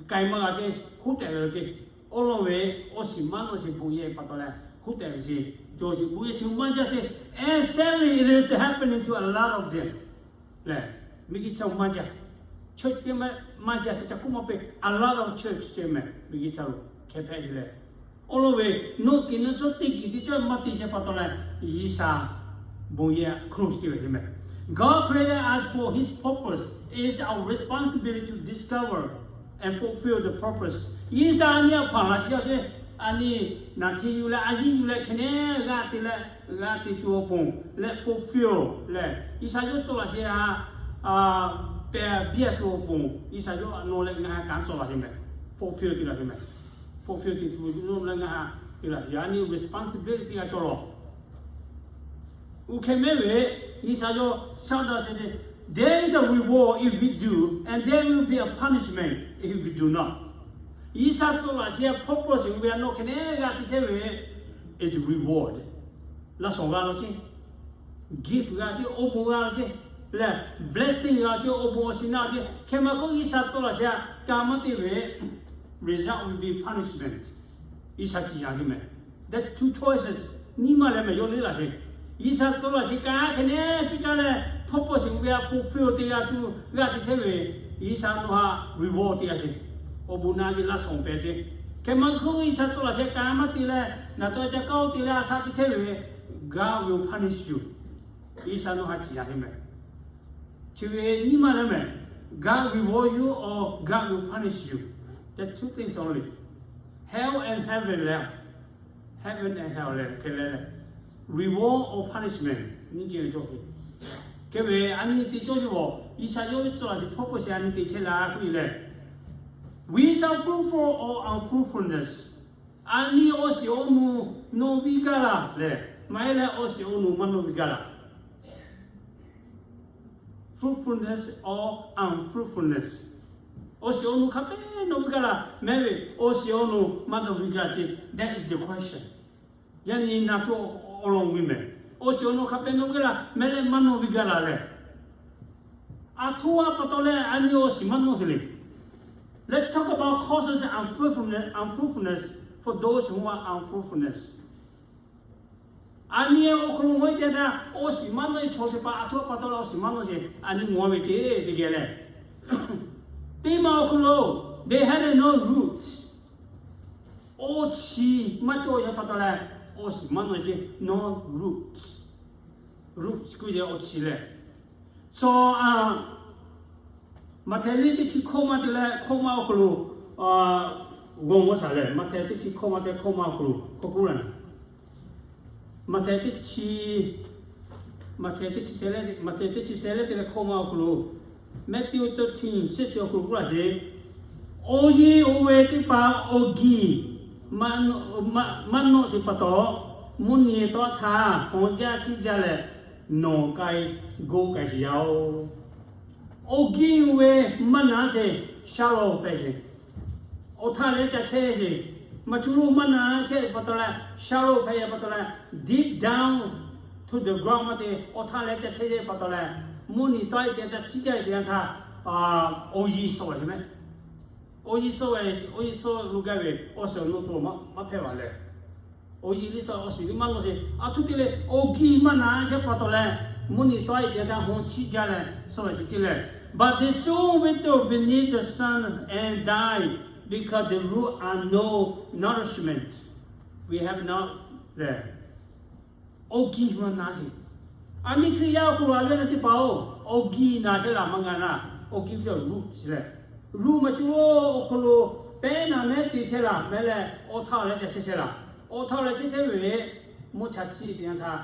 K'ai maˇ g'a ceˇ, hoˆ tehꞈ ve ceˇ. Awˬ lawn ve awˬ shiˍ maˇ nawˇ sheˍ bon yehˬ pa taw leh hoˆ tehꞈ ve sheˍ, cawˬ sheˍ, bon yehˬ chi maˇ jaˇ ceˇ. And sadly, it is happening to a lot of them. Lehˬ, miˬguiˬ chi htaˇ maˇ jaˇ. Church teˇ maˇ jaˇ, ca ca k'oˆ maˇ peˇ, a lot of church ceˇ meh, miˬguiˬ chi htaˇ lo hkeh hpehꞈ ve leh. Awˬ lawn ve, nawˬ kiˍ nawˬ cawˇ teˇ kiˍ te cawˇ maˇ te sheˍ pa taw leh, G'uiˬsha bon yehˬ htaꞈ close te ve ceˇ meh. God created us for His purpose. It is our responsibility to discover and fulfill the purpose. G'uiˬsha a nyi a hpaˍ laꞈ shiˍ yaˇ ceˇ, a nyi naˬ hteˇ yuˬ leh a yiˉ yuˬ leh hk'e neˉ g'a te leh, g'a te tuˬ awˬ ponˬ leh fulfill leh, G'uiˬsha yawˇ cawˬ laꞈ sheˍ a, pehˬ biˇ a tuˬ awˬ ponˬ G'uiˬsha yawˇ a nawˬ leh ngaˬ kanˉ cawˬ laꞈ sheˍ meh. Fulfill te laꞈ sheˍ meh. Fulfill te tuˬ nawˬ leh ngaˬ te laꞈ sheˍ, a nyi responsibility g'a cawˬ lawˬ. Oˇ hk'e mehˉ ve, G'uiˬsha yawˇ shutdown te te, there is a reward if we do, and there will be a punishment if we do not. G'uiˬsha cawˬ laꞈ sheˍ a purpose ve a nawˬ hk'e neˉ g'a te chehˇ ve, is reward. Laꞈ shawnˍ g'a law ceˇ, gift g'a ceˇ, awˬ bon g'a law ceˇ, lehˬ blessing g'a ceˇ, awˬ bon awˬ shiˍ na ceˇ. Hk'e maˇ k'oˆ, G'uiˬsha cawˬ laꞈ sheˍ a ka maˇ te ve, result will be punishment. G'uiˬsha ciˍ yanˍ ceˇ meh. That's two choices. Nyiˇ maˇ leh meh yawˇ leˉ laˬ sheˍ. G'uiˬsha cawˬ laꞈ sheˍ ka hk'e neˉ cuˇ caˇ leh purpose ve a fulfill te g'a tuˬ g'a te chehˇ ve, G'uiˬsha nawˬ htaꞈ reward te g'a sheˍ. Awˬ bon na ceˇ, laꞈ shawnˍ pehˍ ceˇ. Hk'e maˇ k'oˆ, G'uiˬsha cawˬ laꞈ sheˍ ka maˇ te leh, naˬ taw ca kawˆ te leh a shaꞈ te chehˇ ve, God will punish you. G'uiˬsha nawˬ htaꞈ ciˍ yanˍ ceˇ meh. Chi ve nyiˇ maˇ leh meh, God reward you or God will punish you. That's two things only. Hell and heaven leh, heaven and hell leh hk'e leh, reward or punishment nyiˇ ceuˬ cawˬ ve. Hk'e ve a nyi te cawˇ ve, G'uiˬsha yawˇ ve cawˬ laꞈ sheˍ purpose a nyi te chehˇ la k'oˆ ve lehˬ, we shall fruitful or unfruitfulness. A nyi awˬ shiˍ awˬ nu nawˬ viˇ gaˇ laˬ lehˬ, maˇ heˆ leh awˬ shiˍ awˬ nu maˇ nawˬ viˇ gaˇ laˬ. Fruitfulness or unfruitfulness. Awˬ shiˍ awˬ nu hk'a pehˉ nawˬ viˇ gaˇ laˬ, mehˉ ve awˬ shiˍ awˬ nu maˇ nawˬ viˇ gaˇ ce. That is the question. Yaꞈ nyi naˬ tuˬ awˬ lawn ve meh. Awˬ shiˍ awˬ nu hk'a pehˉ nawˬ viˇ gaˇ laˬ, mehˉ leh maˇ nawˬ viˇ gaˇ laˬ lehˬ, aˬ htoꞈ ma pa taw leh a nyi awˬ shiˍ maˇ nawˬ sheˍ le. Let's talk about causes and unfruitfulness, unfruitfulness for those who are unfruitfulness. A nyi awˬ hk'aw lo ngaˬ hui te htaˇ, awˬ shiˍ maˇ nawˬ ve chaw teˇ hpaˍ aˬ htoꞈ pa taw leh awˬ shiˍ maˇ nawˬ sheˍ, a nyi ngaˬ hui ve te teˇ geh lehˬ, teˇ ma awˬ hk'aw lo, they had no roots. Awˬ chi maˇ cawˬ yaˇ pa taw leh awˬ shiˍ maˇ nawˬ sheˍ, no roots. Roots k'oˆ ve awˬ chi lehˬ, cawˬ a, Maꞈhtehˍ liˇ teˇ chi hkawˇ maˇ te leh hkawˇ maˇ awˬ hk'aw lo g'aw g'awˇ shaˍ lehˬ, Maꞈhtehˍ teˇ chi hkawˇ maˇ te hkawˇ maˇ awˬ hk'aw lo hkawˇ k'oˆ laˇ. Maꞈhtehˍ teˇ chi, Maꞈhtehˍ teˇ chi sheh leh, Maꞈhtehˍ teˇ chi sheh leh te leh hkawˇ maˇ awˬ hk'aw lo, Matthew thirteen six awˬ hk'aw lo k'oˆ laˇ sheˍ. Awˬ yeˬ oˇ ve teˇ hpaˍ awˬ giˇ maˇ nawˆ sheˍ pa taw, mvuhˇ nyi tawˇ htaˇ hawˬ jaˇ chiˇ jaˇ leh, nawˬ k'ai goˇ k'ai sheˍ yaˇ-oˬ. Awˬ giˇ oˇ ve maˇ na sheˍ, shaˉ lawˇ hpehꞈ sheˍ. Awˬ htaˇ leh ca chehˇ sheˍ. Maˇ cuˇ lo maˇ na chehˇ pa taw leh, shaˉ lawˇ hpehꞈ pa taw leh, deep down to the ground maˇ te, awˬ htaˇ leh ca chehˇ sheˍ pa taw leh, mvuhˇ nyi tawˇ e te htaˇ chiˇ jaˇ te htaˇ, awˬ yeˬ sawˆ ve meh. Awˬ yeˬ sawˆ ve, awˬ yeˬ sawˆ lo gaˇ ve awˬ shiˍ awˬ nu to maˇ hpehꞈ ve lehˬ, awˬ yeˬ liˇ sawˆ awˬ shiˍ liˇ maˇ nawˬ sheˍ. Aˬ htoꞈ te leh awˬ giˇ maˇ na sheˍ pa taw leh, mvuhˇ nyi tawˇ e te htaˇ hawˬ chiˇ jaˇ leh sawˆ ve chi te leh, but the soul waited beneath the sun and died because the root are no nourishment. We have not lehˬ, awˬ giˇ maˇ na sheˍ. A nyi Hkriꞈ yaˇ awˬ hk'aw lo a ve na teˇ hpaˍ-oˬ, awˬ giˇ na sheˍ laˬ maˇ g'a na. Awˬ giˇ ve awˬ root lehˬ, root maˇ cuˇ lo awˬ hk'aw lo Pehˉ naˍ mehˉ te chehˇ laˬ mehˉ leh, awˬ htaˇ awˬ leh ca chehˇ chehˇ laˬ. Awˬ htaˇ awˬ leh chehˇ chehˇ ve, mvuhˇ cha chiˆ teˇ yanˇ htaˇ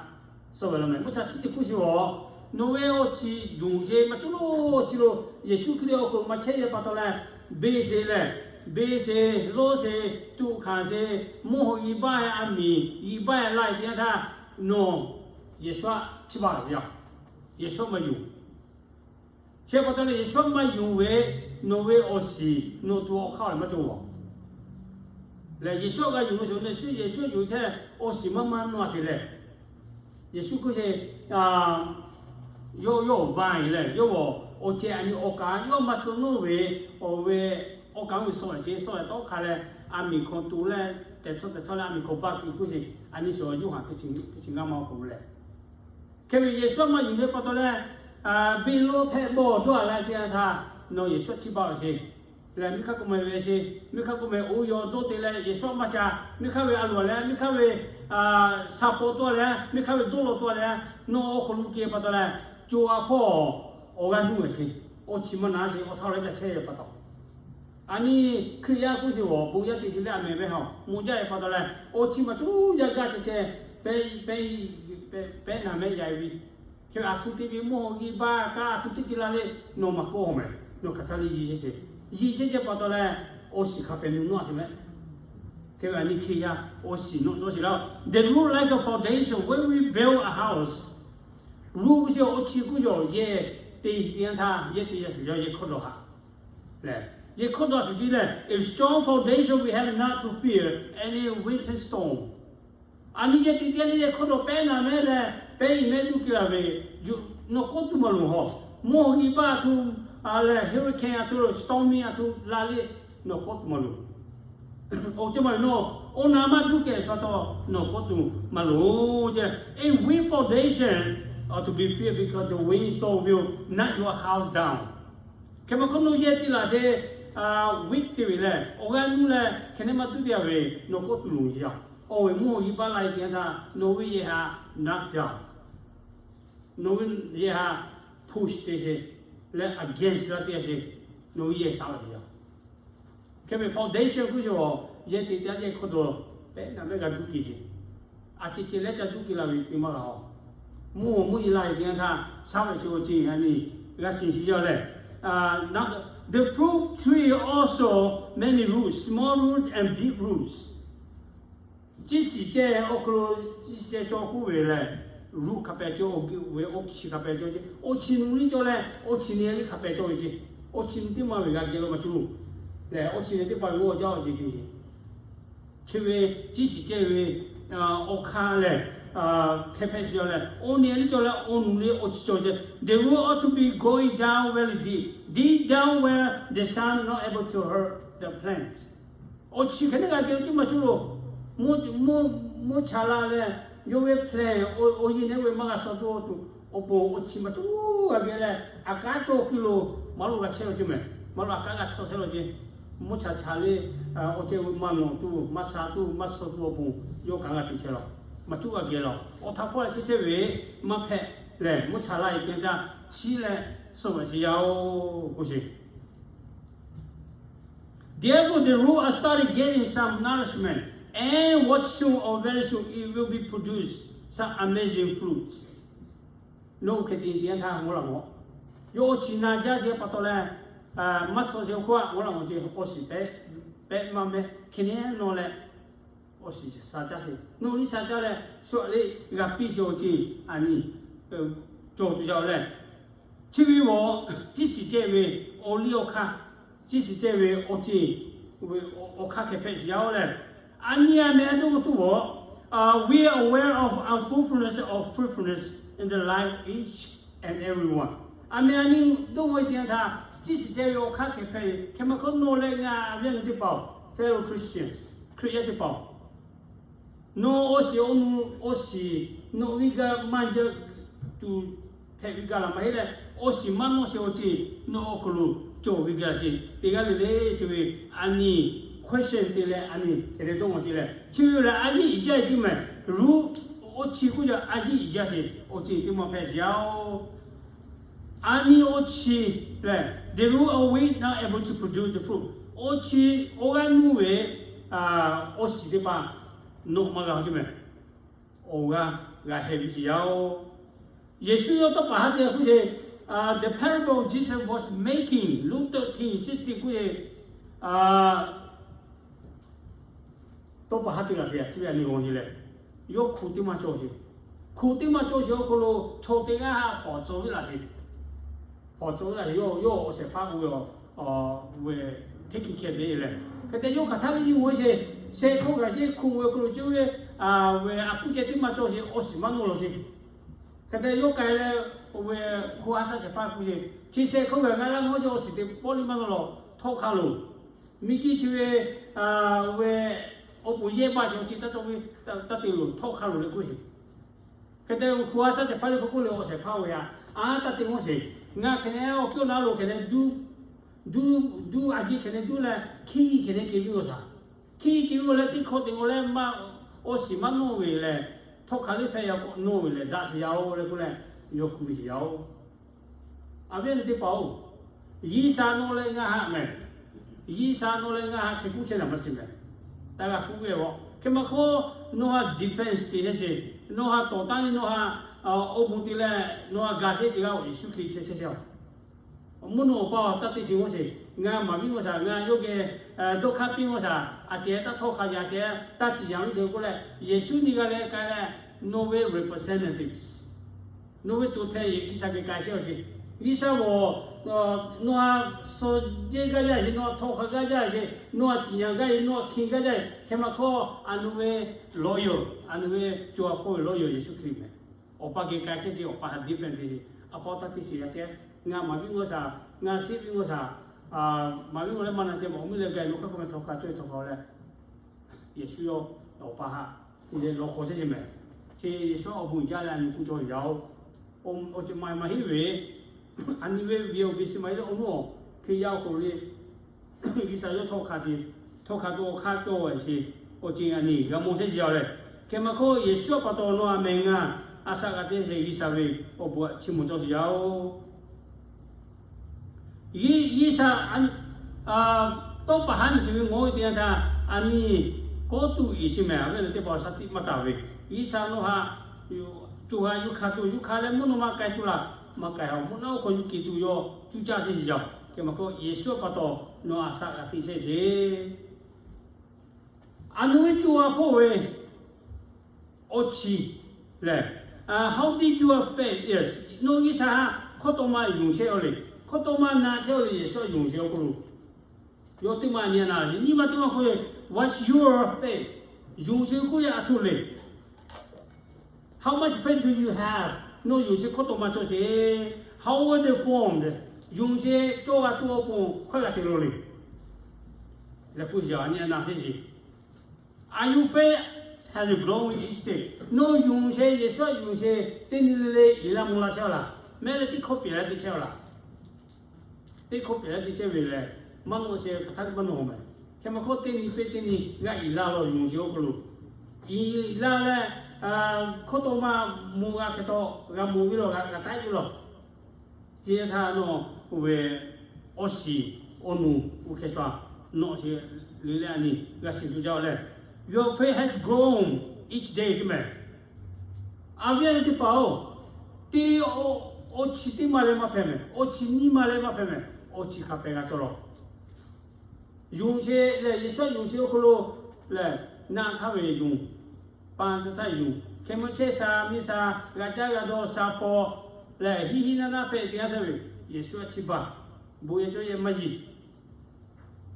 suh ve law meh. Mvuhˇ cha chiˆ chi hk'oˆ chi awˬ, nawˬ ve awˬ chi yonˍ ce maˇ cawˬ lo chi lo, Yeˍsuˆ Hkriꞈ awˬ hk'aw lo maˇ chehˇ ve pa taw leh, beˬ sheˍ lehˬ, beˬ sheˍ, lawˇ sheˍ, tuꞈ hkanˍ sheˍ, mvuhˇ haw g'i baˇ-e a miˍ g'i baˇ-e laˇ-e teˇ yanˇ htaˇ, nawˬ Yeˍsuˆ chiˇ baˬ ve yoˬ. Yeˍsuˆ maˇ yonˍ. Chi pa taw leh Yeˍsuˆ maˇ yonˍ ve, nawˬ ve awˬ shiˍ nawˬ tuˬ awˬ hk'aˇ maˇ cawˬ a lehˬ, Yeˍsuˆ g'a yonˍ ve sho ne, Yeˍsuˆ yonˍ hteˇ awˬ shiˍ maˇ maˇ nawˇ a sheˍ lehˬ, Yeˍsuˆ Hkriꞈ yawˇ yawˇ awˬ va-e lehˬ, yawˇ awˬ ceh a nyi awˬ kaˍ yawˇ maˇ tcuh nawˇ ve, awˬ ve awˬ kaˍ ve suh leh ce suh leh tawˆ hk'a leh, a miˍ hk'aw to leh, teꞈ tcuh teꞈ tcuh leh a miˍ hk'aw baˆ tuˬ hk'oˆ ce, a nyi shuˍ Yoˇhanˬ teˇ chi ngaˇ ma awˬ hk'aw lo lehˬ, hk'e ve Yeˍsuˆ maˇ yonˍ ve pa taw leh, beˬ lo hpehꞈ bawˬ dawˇ a leh teˇ yanˇ htaˇ, nawˬ Yeˍsuˆ chiˇ baˬ sheˍ lehˬ, miˇ hk'aˇ k'oˆ meh ve sheˍ, miˇ hk'aˇ k'oˆ meh oˇ yaw dawˇ te leh Yeˍsuˆ maˇ ca, miˇ hk'aˇ ve a loˍ leh, miˇ hk'aˇ ve shaˍ paw tawˆ leh, miˇ hk'aˇ ve dawˇ law tawˆ leh, nawˬ awˬ hk'aw lo kehˬ pa taw leh, co a hpawˇ awˬ g'aˇ nuˇ ve sheˍ, awˬ chi maˇ na sheˍ, awˬ htaˇ awˬ leh ca chehˇ ve pa taw. A nyi Hkriꞈ yaˇ k'oˆ sheˍ awˬ bon yaˇ te sheˍ leh a mehˍ ve haw, mvuhˇ jaˇ ve pa taw leh, awˬ chi maˇ cuˇ yaˇ gaˇ ceh ceh, pehˉ pehˉ pehˉ naˍ mehˉ yaꞈ ve, hk'e ve a htoꞈ te ve mvuhˇ haw g'i baˇ kaꞈ a htoꞈ teˇ te la leh, nawˬ maˇ kawˆ meh, nawˬ hk'aˬ htaˇ leh yiˇ chehˇ sheˍ, yiˇ chehˇ chehˇ pa taw leh, awˬ shiˍ hk'a pehꞈ nu nawˇ sheˍ meh. Hk'e ve a nyi Hkriꞈ yaˇ awˬ shiˍ nawˇ cawˇ sheˍ laˇ. They rule like a foundation. When we build a house, rule sheˍ awˬ chi k'oˆ yaˬ yehˬ te teˇ yanˇ htaˇ yehˬ te yaˇ shuˍ yaˇ yehˬ hkawˇ dawˬ haꞈ lehˬ, yehˬ hkawˇ dawˬ shuˍ ce lehˬ, a strong foundation, we have not to fear any winter storm. A nyi yehˬ te teˇ yanˇ leh yehˬ hkawˇ dawˬ pehˉ naˍ mehˉ leh pehˉ iˍ mehˉ duˇ ke laˬ ve, nawˬ k'oˆ tuˬ maˇ loˍ haw. Mvuhˇ haw g'i baˇ a htoꞈ, a lehˬ hurricane a htoꞈ, stormy a htoꞈ la leh, nawˬ k'oˆ tuˬ maˇ loˍ. Oˇ ceh maˇ ve nawˬ, oˇ na maˇ duˇ kehˬ pa taw, nawˬ k'oˆ tuˬ maˇ loˍ ce. A weak foundation ought to be feared because the windstorm will knock your house down. Hk'e maˇ k'oˆ, nawˬ yehˬ te laˬ sheˍ, weak te ve lehˬ, awˬ g'aˇ nuˇ leh hk'e nehˉ maˇ tuˉ te a ve, nawˬ k'oˆ tuˬ loˍ yaˇ. Awˬ ve mvuhˇ haw g'i baˇ la e teˇ yanˇ htaˇ, nawˬ ve yehˬ htaꞈ knock down, nawˬ ve yehˬ htaꞈ push te sheˍ leh against la te sheˍ, nawˬ ve yehˬ shaˍ la ve yaˇ. Hk'e ve foundation k'oˆ yaˬ, yehˬ te teˇ yanˇ yehˬ hkawˇ dawˬ pehˉ naˍ mehˉ g'a duˇ ke sheˍ. A ceh ceh leh ca duˇ ke la ve te maˇ g'a haw. Mvuhˇ haw mvuhˇ g'i la e teˇ yanˇ htaˇ shaˍ ve sheˍ awˬ ceh a nyi g'a shiˍ sheˍ yaˇ lehˬ, the fruit tree also many roots, small roots and big roots. Ciˇ shiˍ ceh awˬ hk'aw lo, ciˇ shiˍ ceh cawˬ k'oˆ ve lehˬ, root hk'a pehꞈ cawˬ, awˬ chi hk'a pehꞈ cawˬ ce. Awˬ chi nu liˇ cawˬ leh awˬ chi nyi liˇ hk'a pehꞈ cawˬ ve ce. Awˬ chi nu teˇ maˇ ve g'a geh lo maˇ cuˇ lehˬ, awˬ chi nyi teˇ pa ve awˬ jaˇ awˬ ceh te ce. Chi ve ciˇ shiˍ ceh ve awˬ hk'aˇ lehˬ, hk'e hpehꞈ sheˍ yaˇ lehˬ, awˬ nyi liˇ cawˬ leh awˬ nu liˇ awˬ chi cawˬ ce. The root ought to be going down very deep, deep down where the sun not able to hurt the plant. Awˬ chi hk'e teˇ g'aˇ geh lo teˇ maˇ cuˇ lo, mvuhˇ cha la leh, yawˇ ve plan awˬ yeˬ neˉ ve maˇ g'a suh tuˬ awˬ pon awˬ chi maˇ cuˇ g'a geh leh, a kanˉ cawˬ ki lo maˇ lo g'a chehˇ lo ce meh. Maˇ lo a kanˉ g'a suh chehˇ lo ce. Mvuhˇ cha cha leh, awˬ ceh ve maˇ nawˬ tuˬ, maˇ sha tuˬ, maˇ suh tuˬ awˬ pon yawˇ kanˉ g'a te chehˇ lo, maˇ cuˇ g'a geh lo. Awˬ htaˇ hpawˇ leh chehˇ chehˇ ve maˇ hpehꞈ lehˬ, mvuhˇ cha la e teˇ yanˇ htaˇ chiˇ leh suh ve sheˍ yaˇ oˬ k'oˆ sheˍ. Therefore, the root are started getting some nourishment, and what soon or very soon it will be produced some amazing fruits. Nawˬ hui hk'e te teˇ yanˇ htaˇ ngaˬ laˬ mawˬ, yawˇ awˬ chi na jaˇ sheˍ pa taw leh, maˇ suh sheˍ awˬ hk'oˆ a ngaˬ laˬ mawˬ ce, awˬ shiˍ pehˉ pehˉ maˇ mehˉ hk'e nehˉ nawˬ leh awˬ shiˍ sha caˇ sheˍ. Nawˬ liˇ sha caˇ leh shu aꞈ liˇ g'a piˇ sheˍ awˬ ceh a nyi cawˬ tuˬ yaˇ oˬ lehˬ, chi ve awˬ ciˇ shiˍ ceh ve awˬ liˇ awˬ hk'aˇ, ciˇ shiˍ ceh ve awˬ ceh ve awˬ hk'aˇ hk'e hpehꞈ sheˍ yaˇ oˬ lehˬ, a nyi a meh a dawˇ k'o tuˬ awˬ, we are aware of unfruitfulness of fruitfulness in the life each and every one. A meh a nyi dawˇ k'o e teˇ yanˇ htaˇ, ciˇ shiˍ ceh ve awˬ hk'aˇ hk'e hpehꞈ ve hk'e maˇ hk'oˆ nawˬ leh ngaˬ ve yaˇ teˇ hpaˍ-oˬ, fellow Christians, Hkriꞈ yaˇ teˇ hpaˍ-oˬ, nawˬ awˬ shiˍ awˬ nu, awˬ shiˍ nawˬ viˇ gaˇ maˇ jaˇ tuˬ hpehꞈ ve gaˇ laˬ maˇ heˆ leh, awˬ shiˍ maˇ nawˇ sheˍ awˬ ceh nawˬ awˬ hk'aw lo cawˬ ve gaˇ sheˍ. Teˇ g'aˇ le le chi ve a nyi question te leh a nyi hk'e te dawˇ mawˬ ce leh, chi ve lehˬ a yiˇ iˍ jaˇ e teˇ meh, root, awˬ chi k'oˆ yaˬ a yiˇ iˍ jaˇ sheˍ awˬ ceh teˇ maˇ hpehꞈ sheˍ yaˇ oˬ. A nyi awˬ chi lehˬ, the root of weak not able to produce the fruit. Awˬ chi awˬ g'aˇ nuˇ ve awˬ shiˍ teˇ hpaˍ nawˬ maˇ g'a hawˬ ce mehˬ. Awˬ g'aˇ g'a heh ve shiˍ yaˇ oˬ. Yeˍsuˆ yawˇ tawˇ paˍ haˉ te k'oˆ ce, the parable Jesus was making, Luke thirteen sixteen k'oˆ ce, tawˇ paˍ haˉ te laˬ sheˍ, chi ve a nyi g'aw nyi leh, yawˇ hkuˬ teˇ maˇ cawˬ sheˍ. Hkuˬ teˇ maˇ cawˬ sheˍ awˬ hk'aw lo chaw teˇ g'aˇ haꞈ fawˍ cawˬ ve laˬ sheˍ. Fawˍ cawˬ ve laˬ sheˍ, yawˇ awˬ shehˍ hpaˇ k'oˆ ve, teˇ hkiˇ hkeh te leh, hk'e te yawˇ hk'aˬ htaˇ le nyi g'aw sheˍ. Shehˆ hkawˇ kaꞈ sheˍ hkuˬ ve hk'aw lo cawˬ ve, ve a kuˇ ceh teˇ maˇ cawˬ sheˍ, awˬ shiˍ maˇ nawˇ law sheˍ. Hk'e te yawˇ k'ai leh, oˇ ve hko ha shaˉ shehˍ hpaˇ k'oˆ ve, chi shehˆ hkawˇ kaꞈ ngaˬ laˇ maˇ sheˍ, awˬ shiˍ teˇ pawˆ le maˇ nawˇ law, htawˆ hk'a loˬ. Miˬguiˬ chi ve, ve awˬ pon yehˇ baˆ sheˍ awˬ ceuˬ taˇ cawˬ ve, taˇ te loˬ, htawˆ hk'a loˬ le k'oˆ sheˍ. Hk'e te hko ha shaˉ shehˍ hpaˇ le hk'aw k'oˆ leh awˬ shehˍ hpaˇ oˇ ve htaꞈ, a, taˇ te g'awˇ sheˍ. Ngaˬ hk'e ne awˬ hkiˇ awˬ na lo hk'e ne duˇ, duˇ, duˇ a jiˇ hk'e ne duˇ leh hkiˇ hk'e ne kehˬ ve g'aˇ shaˍ. Hkiˇ kehˬ ve g'aˇ leh teˇ hkawˇ te g'aw leh maˇ, awˬ shiˍ maˇ nawˇ ve leh, htawˆ hk'a le hpehꞈ yaꞈ k'awꞈ nawˇ ve leh daꞈ sheˍ yaˇ oˬ le k'oˆ leh, yawˇ kuˬ ve sheˍ yaˇ oˬ. A viˉ nyi teˇ hpaˍ oˬ, G'uiˬsha nawˬ leh ngaˬ haꞈ mehˬ. G'uiˬsha nawˬ leh ngaˬ haꞈ hk'e kuˇ chehˇ naˍ maˇ shiˍ mehˬ. Taˇ g'a kuˇ ve a. Hk'e maˇ hk'oˆ, nawˬ haꞈ defense te chehˇ sheˍ. Nawˬ haꞈ tawˍ taˉ ve, nawˬ haꞈ awˬ bon te leh nawˬ haꞈ ga chehˇ teˇ g'aˇ Yeˍsuˆ Hkriꞈ chehˇ chehˇ sheˍ. Mvuhˇ naw awˬ pa taˇ te sheˍ g'awˇ sheˍ. Ngaˬ maˍ viˉ g'awˇ shaˍ, ngaˬ yawˇ geh dawˇ hk'aˇ piˇ g'awˇ shaˍ, a cehˬ taˇ htawˇ hk'a yaꞈ cehˬ taˇ ciˍ yanˍ ve sheˍ k'oˆ leh, Yeˍsuˆ nyi g'a leh k'ai leh, nawˬ ve representative, nawˬ ve to hteh G'uiˬsha geh k'ai chehˇ sheˍ. G'uiˬsha g'awˬ, nawˬ haꞈ suh jehˇ gaˇ jaˇ sheˍ, nawˬ haꞈ htawˇ hk'a gaˇ jaˇ sheˍ, nawˬ haꞈ ciˍ yanˍ gaˇ sheˍ, nawˬ haꞈ hkiˬ gaˇ jaˇ sheˍ. Hk'e maˇ hk'oˆ, a nawˬ ve lawyer, a nawˬ ve co a hpawˇ ve lawyer Yeˍsuˆ Hkriꞈ mehˬ. Awˬ pa geh k'ai chehˇ ce, awˬ pa haꞈ defense te ce. A pa taˇ te sheˍ g'a ceh. Ngaˬ maˍ viˉ g'awˇ shaˍ, ngaˬ sheˆ viˉ g'awˇ shaˍ, maˍ viˉ g'awˇ leh maˇ na ceh, awˬ miˇ leh gaˬ nawˬ hk'aˇ k'oˆ meh htawˇ hk'a cawˇ htawˇ k'a leh, Yeˍsuˆ yawˇ awˬ pa haꞈ te leh law hk'aw chehˇ ce mehˬ. Chi Yeˍsuˆ awˬ bon jaˇ leh a nyi kuˇ cawˇ yaˇ oˬ. Awˬ ceuˬ maˇ maˇ heˆ ve, a nyi ve ve awˬ ve shiˍ maˇ heˆ leh awˬ nuˇ awˬ hk'e yaˇ awˬ hk'aw lo le, G'uiˬsha yawˇ htawˇ hk'a te, htawˇ hk'a to awˬ hk'aˇ cawˇ ve sheˍ. Awˬ ceuˬ a nyi g'a mawˬ chehˇ ce yaˇ leh, hk'e maˇ hk'oˆ Yeˍsuˆ pa taw nawˬ a mehˬ ngaˬ a shaꞈ g'a te sheˍ. G'uiˬsha ve awˬ bon a chi mawˬ cawˇ ce yaˇ oˬ. G'uiˬsha tawˇ paˍ haˉ nyi chi ve ngawˬ ve teˇ yanˇ htaˇ, a nyi kawˇ tuˬ iˍ shiˍ mehˬ. A ve teˇ hpaˍ awˬ shaˍ tiꞈ maˇ taˍ ve, G'uiˬsha nawˬ haꞈ co ha yuˇ hk'a tuˬ, yuˇ hk'a leh mvuhˇ naw ma k'ai tuˬ laˬ, maˇ k'ai a, mvuhˇ naw ma hk'aw yuˇ kehˬ tuˬ yawˇ cuˇ caˇ chehˇ ce yaˇ. Hk'e maˇ hk'oˆ Yeˍsuˆ pa taw nawˬ a shaꞈ g'a te chehˇ ce. A nawˬ ve co ha hpawˇ ve awˬ chi lehˬ, how deep your faith is, nawˬ G'uiˬsha haꞈ hkawˇ tawˇ maˇ yonˍ chehˇ a le, hkawˇ tawˇ maˇ na chehˇ a le, Yeˍsuˆ yonˍ chehˇ awˬ hk'aw lo yawˇ teˇ maˇ nyi a na, nyi ma teˇ maˇ hk'oˆ le, what's your faith? Yonˍ chehˇ k'oˆ yaˇ a htoꞈ le. How much faith do you have? Nawˬ yonˍ chehˇ hkawˇ tawˇ maˇ cawˬ ce. How were they formed? Yonˍ chehˇ cawˇ g'a tuˬ awˬ pon hkawˇ g'a te la le. Leh k'oˆ yaˇ nyi a na chehˇ ce. Are your faith has grown each day? Nawˬ yonˍ chehˇ, Yeˍsuˆ yonˍ chehˇ teˇ nyi le le iˍ laˇ mvuh laˇ chehˇ a laˬ, mehˉ leh teˇ hkawˇ pehˬ laˇ te chehˇ a laˬ. Teˇ hkawˇ pehˬ laˇ te chehˇ ve lehˬ, maˇ nawˬ chehˇ hk'aˬ htaˇ maˇ nawˬ mehˬ. Hk'e maˇ hk'oˆ teˇ nyi peˇ teˇ nyi g'a iˍ laˇ law yonˍ chehˇ awˬ hk'aw lo, iˍ laˇ leh hkawˇ tawˇ maˇ mvuh g'a hk'e taw g'a mvuh ve law, g'a taˉ ve law. Chi htaꞈ nawˬ oˇ ve awˬ shiˍ awˬ nu oˇ hkeh sha nawˬ shiˍ le leh a nyi g'a shiˍ tuˬ jaˇ leh, your faith has grown each day ce mehˬ. A viˉ a nyi teˇ hpaˍ oˬ, teˇ awˬ chi teˇ maˇ leh maˇ hpehꞈ mehˬ, awˬ chi nyiˇ maˇ leh maˇ hpehꞈ mehˬ, awˬ chi hk'a pehˬ g'a cawˬ law. Yonˍ chehˇ lehˬ, Yeˍsuˆ yonˍ chehˇ awˬ hk'aw lo lehˬ, naˆ htaˇ ve yonˍ, pa htaˇ yonˍ, hk'e mvuh chehˇ sha miˇ sha, g'a caˇ g'a dawˇ sha paw lehˬ, hiˆ hiˆ naˇ naˇ hpehꞈ teˇ yanˇ htaˇ ve, Yeˍsuˆ a chi baˬ bon yehˬ cawˇ yehˬ maˇ yiˬ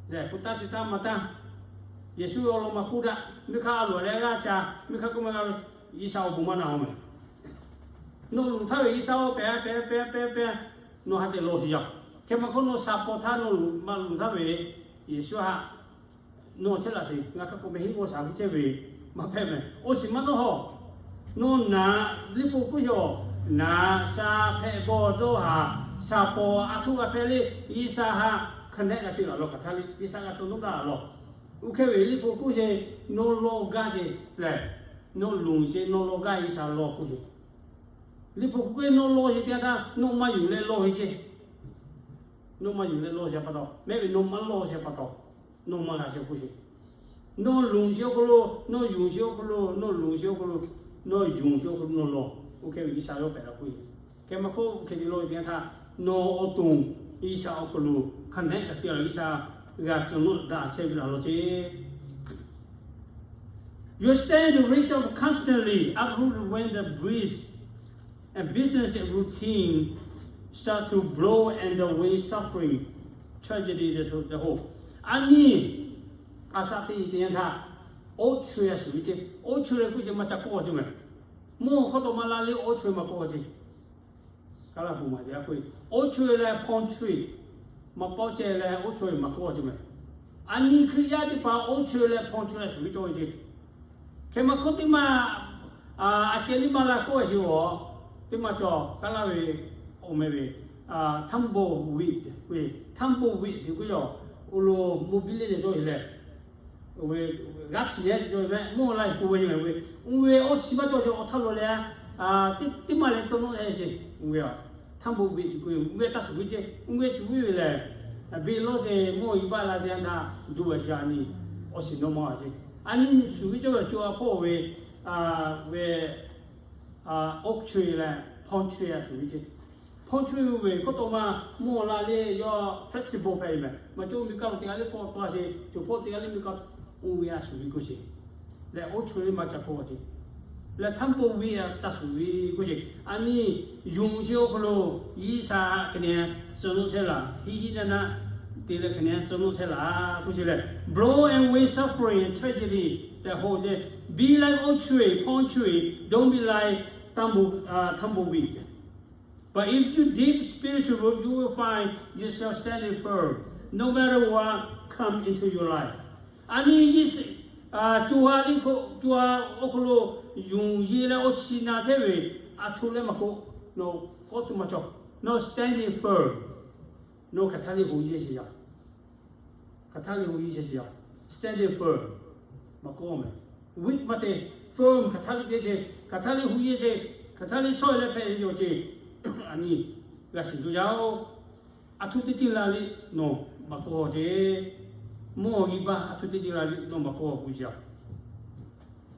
lehˬ, hpu taˇ shi taˇ ma taˇ, Yeˍsuˆ ve awˬ lawn maˇ k'oˆ daꞈ, miˇ hk'aˇ a loˍ leh g'aˇ ca, miˇ hk'aˇ k'oˆ maˇ g'a, G'uiˬsha awˬ bon maˇ na a mehˬ. Nawˬ luˬ htaˇ ve G'uiˬsha oˇ pehˬ pehˬ pehˬ pehˬ pehˬ, nawˬ ha tehꞈ law sheˍ yaˇ. Hk'e maˇ hk'oˆ nawˬ sha paw htaˇ nawˬ luˬ maˇ luˬ htaˇ ve, Yeˍsuˆ haꞈ nawˬ chehˇ laˬ sheˍ, ngaˬ hk'a k'awꞈ meh hiˆ g'awˇ shaˍ g'uˇ chehˇ ve, maˇ hpehꞈ mehˬ. Oˇ shiˍ maˇ nawˇ hawˬ. Nawˬ naˍ, liꞈ hpu k'oˆ yaw, naˍ sha hpehꞈ bawˬ dawˇ haˍ, sha paw a htoꞈ g'a hpehꞈ le, G'uiˬsha haꞈ hk'a nehˆ g'a te laˬ law hk'aˬ htaˇ le, G'uiˬsha g'a cawˬ nawˉ daꞈ laˬ law. Oˇ hk'e ve liꞈ hpu k'oˆ sheˍ, nawˬ law gaˇ sheˍ lehˬ, nawˬ luˬ sheˍ, nawˬ law gaˇ G'uiˬsha law k'oˆ sheˍ. Liꞈ hpu k'oˆ k'o nawˬ law sheˍ teˇ yanˇ htaˇ nawˬ maˇ yonˍ leh law sheˍ ce. Nawˬ maˇ yonˍ leh law sheˍ pa taw, mehˆ ve nawˬ maˇ law sheˍ pa taw, Nawˬ maˇ g'a sheˍ k'oˆ sheˍ. Nawˬ lonˍ sheˍ awˬ hk'aw lo, nawˬ yonˍ sheˍ awˬ hk'aw lo, nawˬ lonˍ sheˍ awˬ hk'aw lo, nawˬ yonˍ sheˍ awˬ hk'aw lo nawˬ lawˬ. Oˇ hk'e ve G'uiˬsha yawˇ pehꞈ la k'oˆ ve. Hk'e maˇ k'oˆ, hk'e te lawˬ ve teˇ yanˇ htaˇ, nawˬ awˬ to G'uiˬsha awˬ hk'aw lo hk'a nehˆ kaꞈ te la G'uiˬsha g'a tcuh nawˉ daꞈ chehˇ ve laˬ lawˬ ceˇ. You stand the risk of constantly uproot when the breeze and business routine start to blow and the wind suffering tragedy the whole. A nyi, a shaꞈ teˇ teˇ yanˇ htaˇ, oˇ chaweh a shuˍ ve ceˇ. Oˇ chaweh leh k'oˆ ce maˇ ca k'oˆ a ceˇ meh. Mvuhˇ hk'aw taw maˇ la leh oˇ chaweh maˇ k'oˆ a ceˇ. Kaˇ laˇ bon maˍ te a k'oˆ ve, oˇ chaweh leh hpawnˇ chaweh, maˇ pawˆ ceh leh oˇ chaweh maˇ k'oˆ a ceˇ meh. A nyi Hkriꞈ yaˇ teˇ hpaˍ oˇ chaweh leh hpawnˇ chaweh a shuˍ ve cawˇ ve ceˇ. Hk'e maˇ k'oˆ teˇ maˇ, a ceh liˇ maˇ la k'oˆ a sheˍ a, teˇ maˇ cawˬ kaˇ laˇ ve, awˬ meh ve, tumbleweed, tumbleweed te k'oˆ yaˬ, awˬ lo mvuhˇ biˇ leˇ leh cawˇ ve leh, g'aˇ htiꞈ leh cawˇ ve meh, mvuhˇ la e po ve meh ve, oˇ ve awˇ chi maˇ cawˬ ceh awˬ htaˇ lo leh, teˇ maˇ leh tcuh nawˉ e ceˇ. Oˇ ve a, tumbleweed k'oˆ ve, oˇ ve taˇ shuˍ ve ceˇ. Oˇ ve tuˬ viˉ ve lehˬ, beˬ lawˇ sheˍ mvuhˇ g'uiˬ baˆ la te yanˇ htaˇ duˬ a sha a nyi, awˬ shiˍ nawˉ maˇ a ceˇ. A nyi shuˍ ve cawˇ ve co a hpawˇ ve, ve oˇ chaweh leh hpawnˇ chaweh a shuˍ ve ceˇ. Hpawnˇ chaweh ve hkawˇ taw maˇ mvuhˇ la leh yawˇ flexible hpehꞈ ve meh. Maˇ cawˇ miˬ kaˆ lo teˇ g'aˇ leh pawˆ tawˆ a sheˍ, co hpawˇ teˇ g'aˇ leh miˬ kaˆ, oˇ ve a shuˍ ve k'oˆ sheˍ. Leh oˇ chaweh leh maˇ ca k'oˆ a ceˇ. Leh tumbleweed a taˇ shuˍ ve k'oˆ sheˍ. A nyi, yonˍ sheˍ awˬ hk'aw lo G'uiˬsha hk'e neh tcuh nawˉ chehˇ laˬ, hiˉ hiˉ naˆ naˆ te leh hk'e neh tcuh nawˉ chehˇ laˬ k'oˆ sheˍ leh, blow away suffering and tragedy, leh ho ce, be like oˇ chaweh, hpawnˇ chaweh, don't be like tumble, tumbleweed. But if you dig spiritual root, you will find yourself standing firm, no matter what come into your life. A nyi, co ha liˇ hk'oˆ, co ha awˬ hk'aw lo yonˍ yeˬ leh awˇ chi na chehˇ ve, a htoꞈ leh maˇ k'oˆ, nawˬ k'awꞈ tuˬ maˇ cawˬ. Nawˬ standing firm. Nawˬ hk'aˬ htaˇ liˇ hu yeˬ sheˍ yaˇ. Hk'aˬ htaˇ liˇ hu yeˬ sheˍ yaˇ. Standing firm. Maˇ k'oˆ meh. Weak maˇ te. Firm hk'aˬ htaˇ liˇ te ce. Hk'aˬ htaˇ liˇ hu yeˬ ce. Hk'aˬ htaˇ liˇ shawˉ leh hpehꞈ ve yoˬ ce. A nyi, g'a shiˍ tuˬ yaˇ oˬ. A htoꞈ teˇ ceuˬ la liˇ nawˬ maˇ k'oˆ ce. Mvuhˇ g'uiˬ baˆ a htoꞈ teˇ ceuˬ la liˇ nawˬ maˇ k'oˆ k'oˆ ce.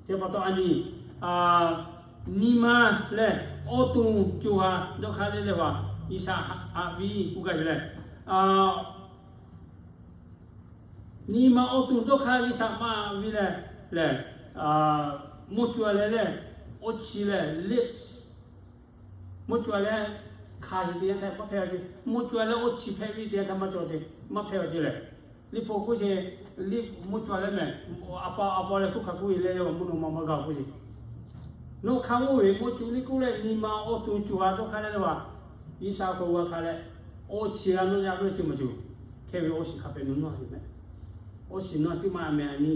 Chi pa taw a nyi, nyi ma leh awˬ to co ha dawˇ hk'aˇ leh leh vaˬ, G'uiˬsha haꞈ viˉ k'oˆ gaˇ ve leh, nyi ma awˬ to dawˇ hk'aˇ G'uiˬsha maˇ viˉ leh, lehˬ, mvuhˇ co ha leh leh, awˇ chi leh lips, mvuhˇ co ha leh hk'a sheˍ teˇ yanˇ htaˇ maˇ hpehꞈ a ce. Mvuhˇ co ha leh awˇ chi hpehꞈ ve teˇ yanˇ htaˇ maˇ cawˬ ce, maˇ hpehꞈ a ce lehˬ. Liꞈ hpu k'oˆ ce, liꞈ mvuhˇ co ha leh mehˬ, a pa a pa leh hk'oˆ hk'a k'oˆ ve leh leh vaˬ mvuhˇ naw ma maˇ g'a k'oˆ ce. Nawˬ hk'a mvuhˇ ve mvuhˇ co liˇ k'oˆ leh nyi ma awˬ to co ha dawˇ hk'aˇ leh leh vaˬ, G'uiˬsha k'o g'a hk'a leh, awˇ chi g'a nawˇ yaˇ ve ce maˇ cawˬ. Hk'e ve awˇ shiˍ hk'a pehꞈ nu nawˇ a ce meh. Awˇ shiˍ nawˇ teˇ maˇ meh a nyi,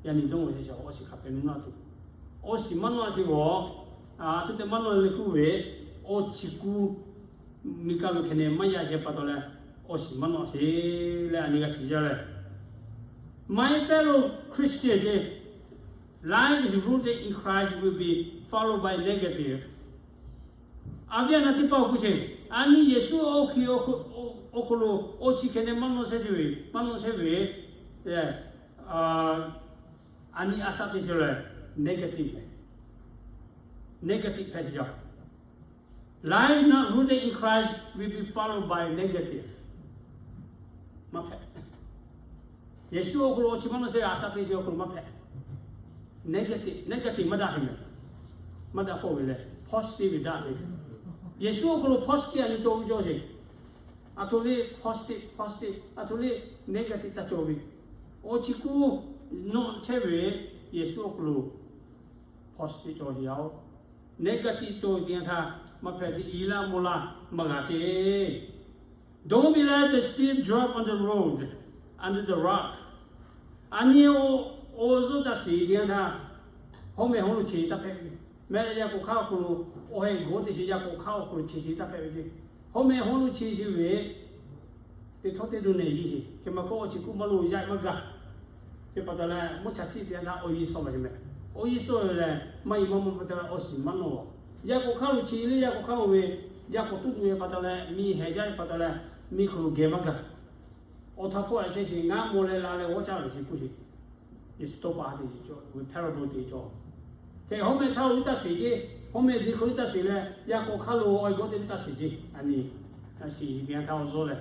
yaꞈ nyi dawˇ ve ce awˇ shiˍ hk'a pehꞈ nu nawˇ tuˬ. Awˇ shiˍ maˇ nawˇ a sheˍ g'awˬ, a htoꞈ te maˇ nawˇ leh k'oˆ ve, awˇ chi kuˇ miˬ kaˆ lo hk'e neh maˇ yaꞈ ce pa taw leh, awˇ shiˍ maˇ nawˇ a sheˍ leh a nyi g'a shiˍ jaˇ leh. My fellow Christian ce, life is rooted in Christ will be followed by negative. A viˉ a naˬ teˇ hpaˍ awˬ k'oˆ ce, a nyi Yeˍsuˆ awˇ hk'e awˬ hk'aw lo awˇ chi hk'e neh maˇ nawˇ chehˇ ve, maˇ nawˇ chehˇ ve, a nyi a shaꞈ teˇ chi lehˬ, negative, negative hpehꞈ ce yaˇ. Life not rooted in Christ will be followed by negative. Maˇ hpehꞈ. Yeˍsuˆ awˬ hk'aw lo awˇ chi maˇ nawˇ chehˇ ve a shaꞈ teˇ chi awˬ hk'aw lo maˇ hpehꞈ. Negative, negative maˇ daꞈ heˆ meh. Maˇ daꞈ k'oˆ ve lehˬ, positive ve daꞈ ve. Yeˍsuˆ awˬ hk'aw lo positive a nyi cawˬ ve cawˬ ce. A htoꞈ le positive, positive, a htoꞈ le negative taˇ cawˬ ve. Awˇ chi kuˇ nawˇ chehˇ ve Yeˍsuˆ awˬ hk'aw lo positive cawˬ ve yaˇ oˬ. Negative cawˬ ve teˇ yanˇ htaˇ maˇ hpehꞈ ce, i laˇ mvuh laˇ maˇ g'a ce. Don't be like the seed dropped on the road, under the rock. A nyi awˬ zuhˇ ca shiˍ teˇ yanˇ htaˇ, hawˉ meh hawˉ lo chi taˇ hpehꞈ ve. Meh leh yaˇ k'o hk'aˇ awˬ hk'aw lo, awˬ heh g'awˇ teˇ chi yaˇ k'o hk'aˇ awˬ hk'aw lo chi chi taˇ hpehꞈ ve ce. Hawˉ meh hawˉ lo chi chi ve, teˇ htawˇ teˇ nu nehˬ yiˇ ce. Hk'e maˇ k'oˆ, awˇ chi kuˇ maˇ lo yaˇ maˇ gaˬ. Chi pa taw leh mvuhˇ cha chiˆ teˇ yanˇ htaˇ awˬ yiˇ suh ve ce meh. Awˬ yiˇ suh ve lehˬ, maˇ yiˍ maˇ mvuh pa taw leh awˇ shiˍ maˇ nawˇ. Yaˇ k'o hk'aˇ lo chi leh yaˇ k'o hk'aˇ lo ve, yaˇ k'o tuˉ tuˬ ve pa taw leh, miˬ heh jaˇ ve pa taw leh, miˬ hk'aw lo geh maˇ gaˬ. Awˬ htaꞈ k'oˆ a chehˇ sheˍ, ngaˬ mawˬ leh la leh g'awˇ caˇ ve chi k'oˆ sheˍ. Yeˍsuˆ tawˇ pa ha teꞈ ve parable te cawˬ. Hk'e hawˉ mehˇ htaˇ oˇ ve taˇ shiˍ ceˇ, hawˉ mehˇ di hk'oˆ ve taˇ shiˍ leh, yaꞈ k'awꞈ hk'a lo awˬ e g'awˇ te ve taˇ shiˍ ceˇ. A nyi, a shiˍ ve teˇ yanˇ htaˇ awˬ zuhˇ leh,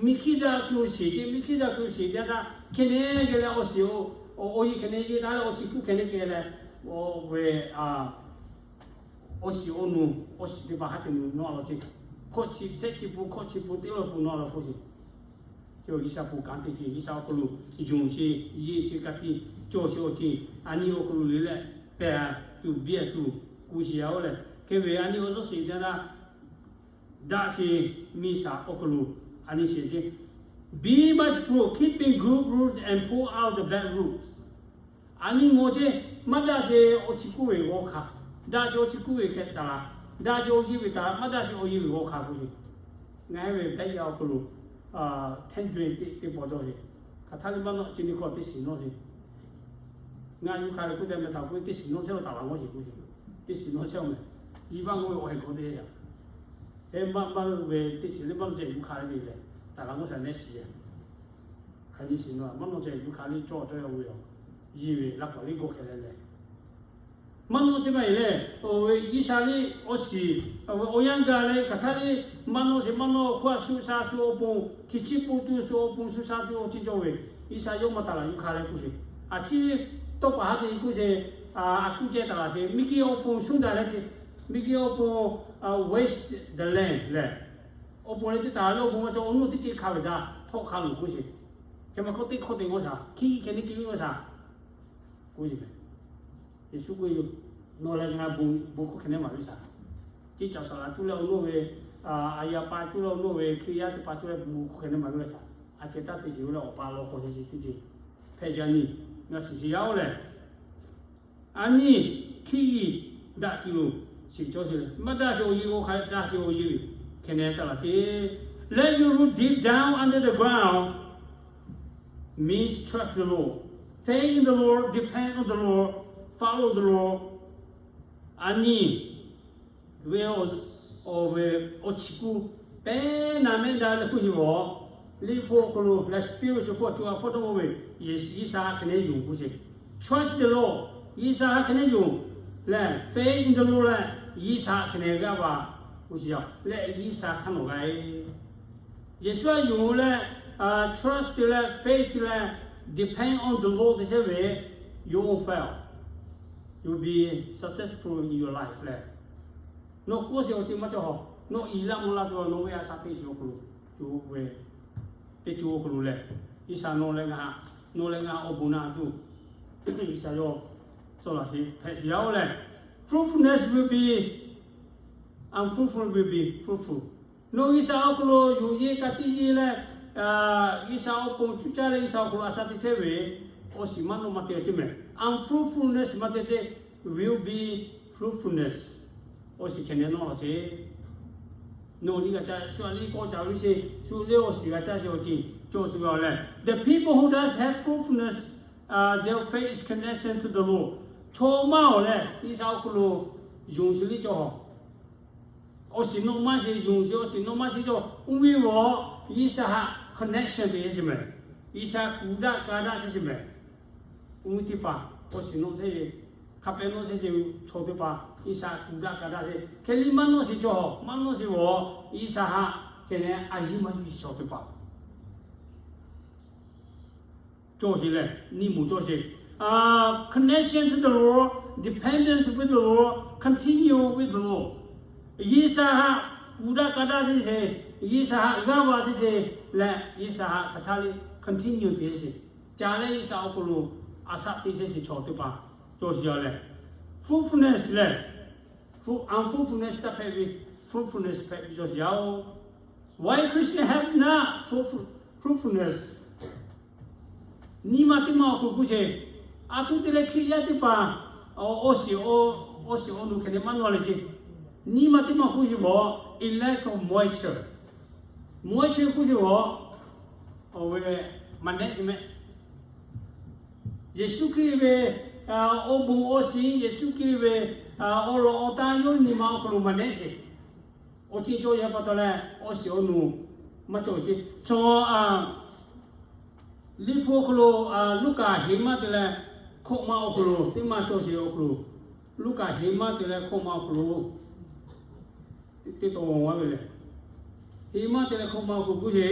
miˬ hkiˇ daꞈ hkui shiˍ ceˇ, miˬ hkiˇ daꞈ hkui shiˍ teˇ yanˇ htaˇ hk'e ne geh leh awˬ shiˍ, awˬ e hk'e ne geh taˍ leh awˬ shiˍ kuˇ hk'e ne geh leh, awˬ ve awˬ shiˍ awˬ nu, awˬ shiˍ teˇ hpaˍ haˉ te nu nawˇ la ceˇ. Hkawꞈ chi shehˆ chi pun, hkawꞈ chi pun teˇ lawˇ pun nawˇ la k'oˆ sheˍ. Chi G'uiˬsha pon kanˉ te sheˍ, G'uiˬsha awˬ hk'aw lo yonˍ sheˍ, yeˬ sheˍ, ka tiꞈ cawˬ sheˍ awˬ ceuˬ a nyi awˬ hk'aw lo le leh, pehˬ tuˬ biˇ tuˬ kuˬ sheˍ yaˇ oˇ lehˬ, hk'e ve a nyi awˬ zuhˇ sheˍ teˇ yanˇ htaˇ, daꞈ sheˍ miˬ shaˍ awˬ hk'aw lo a nyi sheˍ ceˇ. Be much fruit, keeping good roots and pull out the bad roots. A nyi mawˬ ceˇ, maˇ daꞈ sheˍ awˬ chi kuˇ ve g'awˇ hkanˍ, daꞈ sheˍ awˬ chi kuˇ ve hk'e taˍ laˬ, daꞈ sheˍ awˬ yeˇ ve taˍ laˬ, maˇ daꞈ sheˍ awˬ yeˇ ve g'awˇ hkanˍ k'oˆ sheˍ. Ngaˬ hui ve baˆ yaˇ awˬ hk'aw lo tangerine teˇ paw cawˬ sheˍ. Hk'aˬ htaˇ le maˇ nawˆ, chi nyi hkawˇ teˇ shiˍ nawˇ sheˍ. Ngaˬ yuˬ hkanˍ leh k'oˆ te meh htaꞈ k'oˆ ve, teˇ shiˍ nawˇ chehˇ-oˬ, taˍ laˬ g'awˇ sheˍ k'oˆ sheˍ. Teˇ shiˍ nawˇ chehˇ-oˬ meh. Yiˇ vaˇ k'oˆ ve awˬ heh k'oˆ teˇ yaˇ. Heh maˇ maˇ ve teˇ shiˍ le maˇ nawˇ ceh yuˬ hkanˍ le te leh, taˍ laˬ g'awˇ shaˍ nehˉ shiˍ. Hk'aˬ nyi shiˍ nawˇ maˇ nawˇ ceh yuˬ hkanˍ le cawˇ cawˇ yaˇ oˇ ve yoˬ. Yiˇ ve laˇ k'awꞈ le g'awˇ hkeh leh leh, maˇ nawˇ ceh maˇ heˆ leh, G'uiˬsha le awˬ shiˍ, awˬ yanˇ gaˬ leh hk'aˬ htaˇ le maˇ nawˇ sheˍ, maˇ nawˇ hk'oˆ a shu sha shu awˬ pon hkiˬ chiˇ pun tuˬ shu awˬ pon shu sha tuˬ awˬ ceuˬ cawˬ ve, G'uiˬsha yawˇ maˇ taˍ laˬ yuˬ hkanˍ leh k'oˆ sheˍ. A ciˉ tawˇ paˍ haˉ te k'oˆ sheˍ, a kuˇ ceh taˍ laˬ sheˍ, miˬ guiˬ awˬ pon shu daꞈ leh ce, miˬ guiˬ awˬ pon waste the land leh, awˬ pon leh teˇ taˍ leh awˬ pon maˇ cawˬ, awˬ nuˇ teˇ ceuˬ hkanˍ ve daꞈ htawˆ hk'a loˬ k'oˆ sheˍ. Hk'e maˇ k'oˆ teˇ hkawˇ te g'awˇ shaˍ, hkiˇ hkeh neˇ k'oˆ ve g'awˇ shaˍ k'oˆ ve meh. Yeˍsuˆ k'oˆ ve, nawˬ leh ngaˬ bon hkawˇ hkeh neˇ maˍ ve shaˍ. Ceˇ caˬ saˍ laꞈ cuˇ leh awˬ nuˇ ve, a yaꞈ pa cuˇ leh awˬ nuˇ ve, Hkriꞈ yaˇ teˇ hpaˍ cuˇ leh bon hkawˇ hkeh neˇ maˍ ve shaˍ. A ceh taˇ te sheˍ ve leh awˬ pa law k'awꞈ sheˍ sheˍ teˇ ceuˬ hpehꞈ yaˇ nyi, ngaˬ shiˍ sheˍ yaˇ oˇ lehˬ, a nyi hkiˇ yiˍ daꞈ tuˬ lo shiˍ cawˇ sheˍ leh, maˇ daꞈ sheˍ awˬ yeˇ g'awˇ hk'a daꞈ sheˍ awˬ yeˇ ve hkeh neˇ taˍ laˬ sheˍ. Let your root deep down under the ground means trust the Lord. Faith in the Lord, depend on the Lord, follow the Lord. A nyi ve awˬ ve awˬ chi kuˇ pehˉ naˍ mehˆ daꞈ leh k'oˆ sheˍ ve, liꞈ hpu awˬ hk'aw lo leh spirit awˬ hk'aw lo co a hpawˇ dawˇ ve, G'uiˬsha hk'e neˇ yonˍ k'oˆ sheˍ. Trust the Lord, G'uiˬsha hk'e neˇ yonˍ leh, faith in the Lord leh, G'uiˬsha hk'e neˇ g'aˇ va k'oˆ sheˍ leh, G'uiˬsha hk'aˇ nawˬ g'a e Yeˍsuˆ a yonˍ leh, trust leh faith leh depend on the Lord te chehˇ ve, you won't fail, you'll be successful in your life leh. Nawˬ k'oˆ sheˍ awˬ ceuˬ maˇ cawˬ haw, nawˬ i laˇ mvuh laˇ tuˬ nawˬ ve a shaꞈ teꞈ sheˍ awˬ hk'aw lo, co ve teˇ co awˬ hk'aw lo leh, G'uiˬsha nawˬ leh ngaˬ, nawˬ leh ngaˬ awˬ bon naˍ tuˬ, G'uiˬsha yawˇ cawˬ laˬ sheˍ hpehꞈ sheˍ yaˇ oˇ lehˬ, fruitfulness will be, unfruitful will be fruitful. Nawˬ G'uiˬsha awˬ hk'aw lo yonˍ yeˇ ka tiꞈ yeˇ leh, G'uiˬsha awˬ pon cuˇ caˇ leh G'uiˬsha awˬ hk'aw lo a shaꞈ teꞈ chehˇ ve, awˬ shiˍ maˇ nawˇ maˇ te ceh meh. Unfruitfulness maˇ te ceh, will be fruitfulness. Awˬ shiˍ hkeh neˇ nawˇ laˬ sheˍ. Nawˬ liˇ g'a caˇ, shu a liˇ k'awꞈ caˇ ve sheˍ, shu leh awˬ shiˍ g'a caˇ sheˍ awˬ ceuˬ cawˬ tuˬ ve awˬ lehˬ, the people who does have fruitfulness, their faith is connection to the Lord. Chaw maˇ awˬ leh G'uiˬsha awˬ hk'aw lo yonˍ sheˍ liˇ cawˬ haw. Awˬ shiˍ nawˇ maˇ sheˍ, yonˍ sheˍ awˬ shiˍ nawˇ maˇ sheˍ cawˬ, oˇ ve awˬ G'uiˬsha haꞈ connection te sheˍ meh. G'uiˬsha kuˬ daꞈ ka daꞈ sheˍ sheˍ meh. Oˇ ve teˇ hpaˍ awˬ shiˍ nawˇ sheˍ, hk'a pehꞈ nawˇ sheˍ sheˍ chaw teˇ hpaˍ G'uiˬsha kuˬ daꞈ ka daꞈ sheˍ. Hk'e liˇ maˇ nawˇ sheˍ cawˬ, maˇ nawˇ sheˍ awˬ G'uiˬsha haꞈ hkeh neˇ a yiˇ maˇ yuˇ sheˍ chaw teˇ hpaˍ cawˬ sheˍ leh, nyi moˍ cawˬ sheˍ. Connection to the Lord, dependence with the Lord, continue with the Lord. G'uiˬsha haꞈ kuˬ daꞈ ka daꞈ sheˍ sheˍ, G'uiˬsha haꞈ g'aˇ va sheˍ sheˍ leh, G'uiˬsha haꞈ hk'aˬ htaˇ le continue te sheˍ. Ca leh G'uiˬsha awˬ hk'aw lo a shaꞈ teꞈ sheˍ sheˍ chaw teˇ hpaˍ cawˬ sheˍ yaˇ leh, fruitfulness leh, unfruitfulness taˇ hpehꞈ ve, fruitfulness hpehꞈ ve cawˬ sheˍ yaˇ oˬ. Why Christian have not fruitful, fruitfulness? Nyi ma teˇ ma awˬ hk'aw lo k'oˆ sheˍ. A htoꞈ te leh Hkriꞈ yaˇ teˇ hpaˍ awˬ shiˍ, awˬ shiˍ awˬ nu hkeh neˇ maˇ nawˇ leh ce. Nyi ma teˇ ma k'oˆ sheˍ ve, a lack of moisture. Moisture k'oˆ sheˍ ve, awˬ ve maˍ nehˆ ce meh. Yeˍsuˆ Hkriꞈ ve awˬ bon awˬ shiˍ, Yeˍsuˆ Hkriꞈ ve awˬ lawn awˬ taˇ yawˇ nyi ma awˬ hk'aw lo maˍ nehˆ sheˍ. Awˬ ceuˬ cawˬ yaˇ pa taw leh, awˬ shiˍ awˬ nu Maˇ cawˬ ce chaw, Liꞈ hpu awˬ hk'aw lo, Luˉkaꞈ heˍ maˇ te leh hkawꞈ ma awˬ hk'aw lo teˇ maˇ cawˬ sheˍ awˬ hk'aw lo, Luˉkaꞈ heˍ maˇ te leh hkawꞈ ma awˬ hk'aw lo teˇ taw a ve lehˬ, heˍ maˇ te leh hkawꞈ ma awˬ hk'aw lo k'oˆ ve,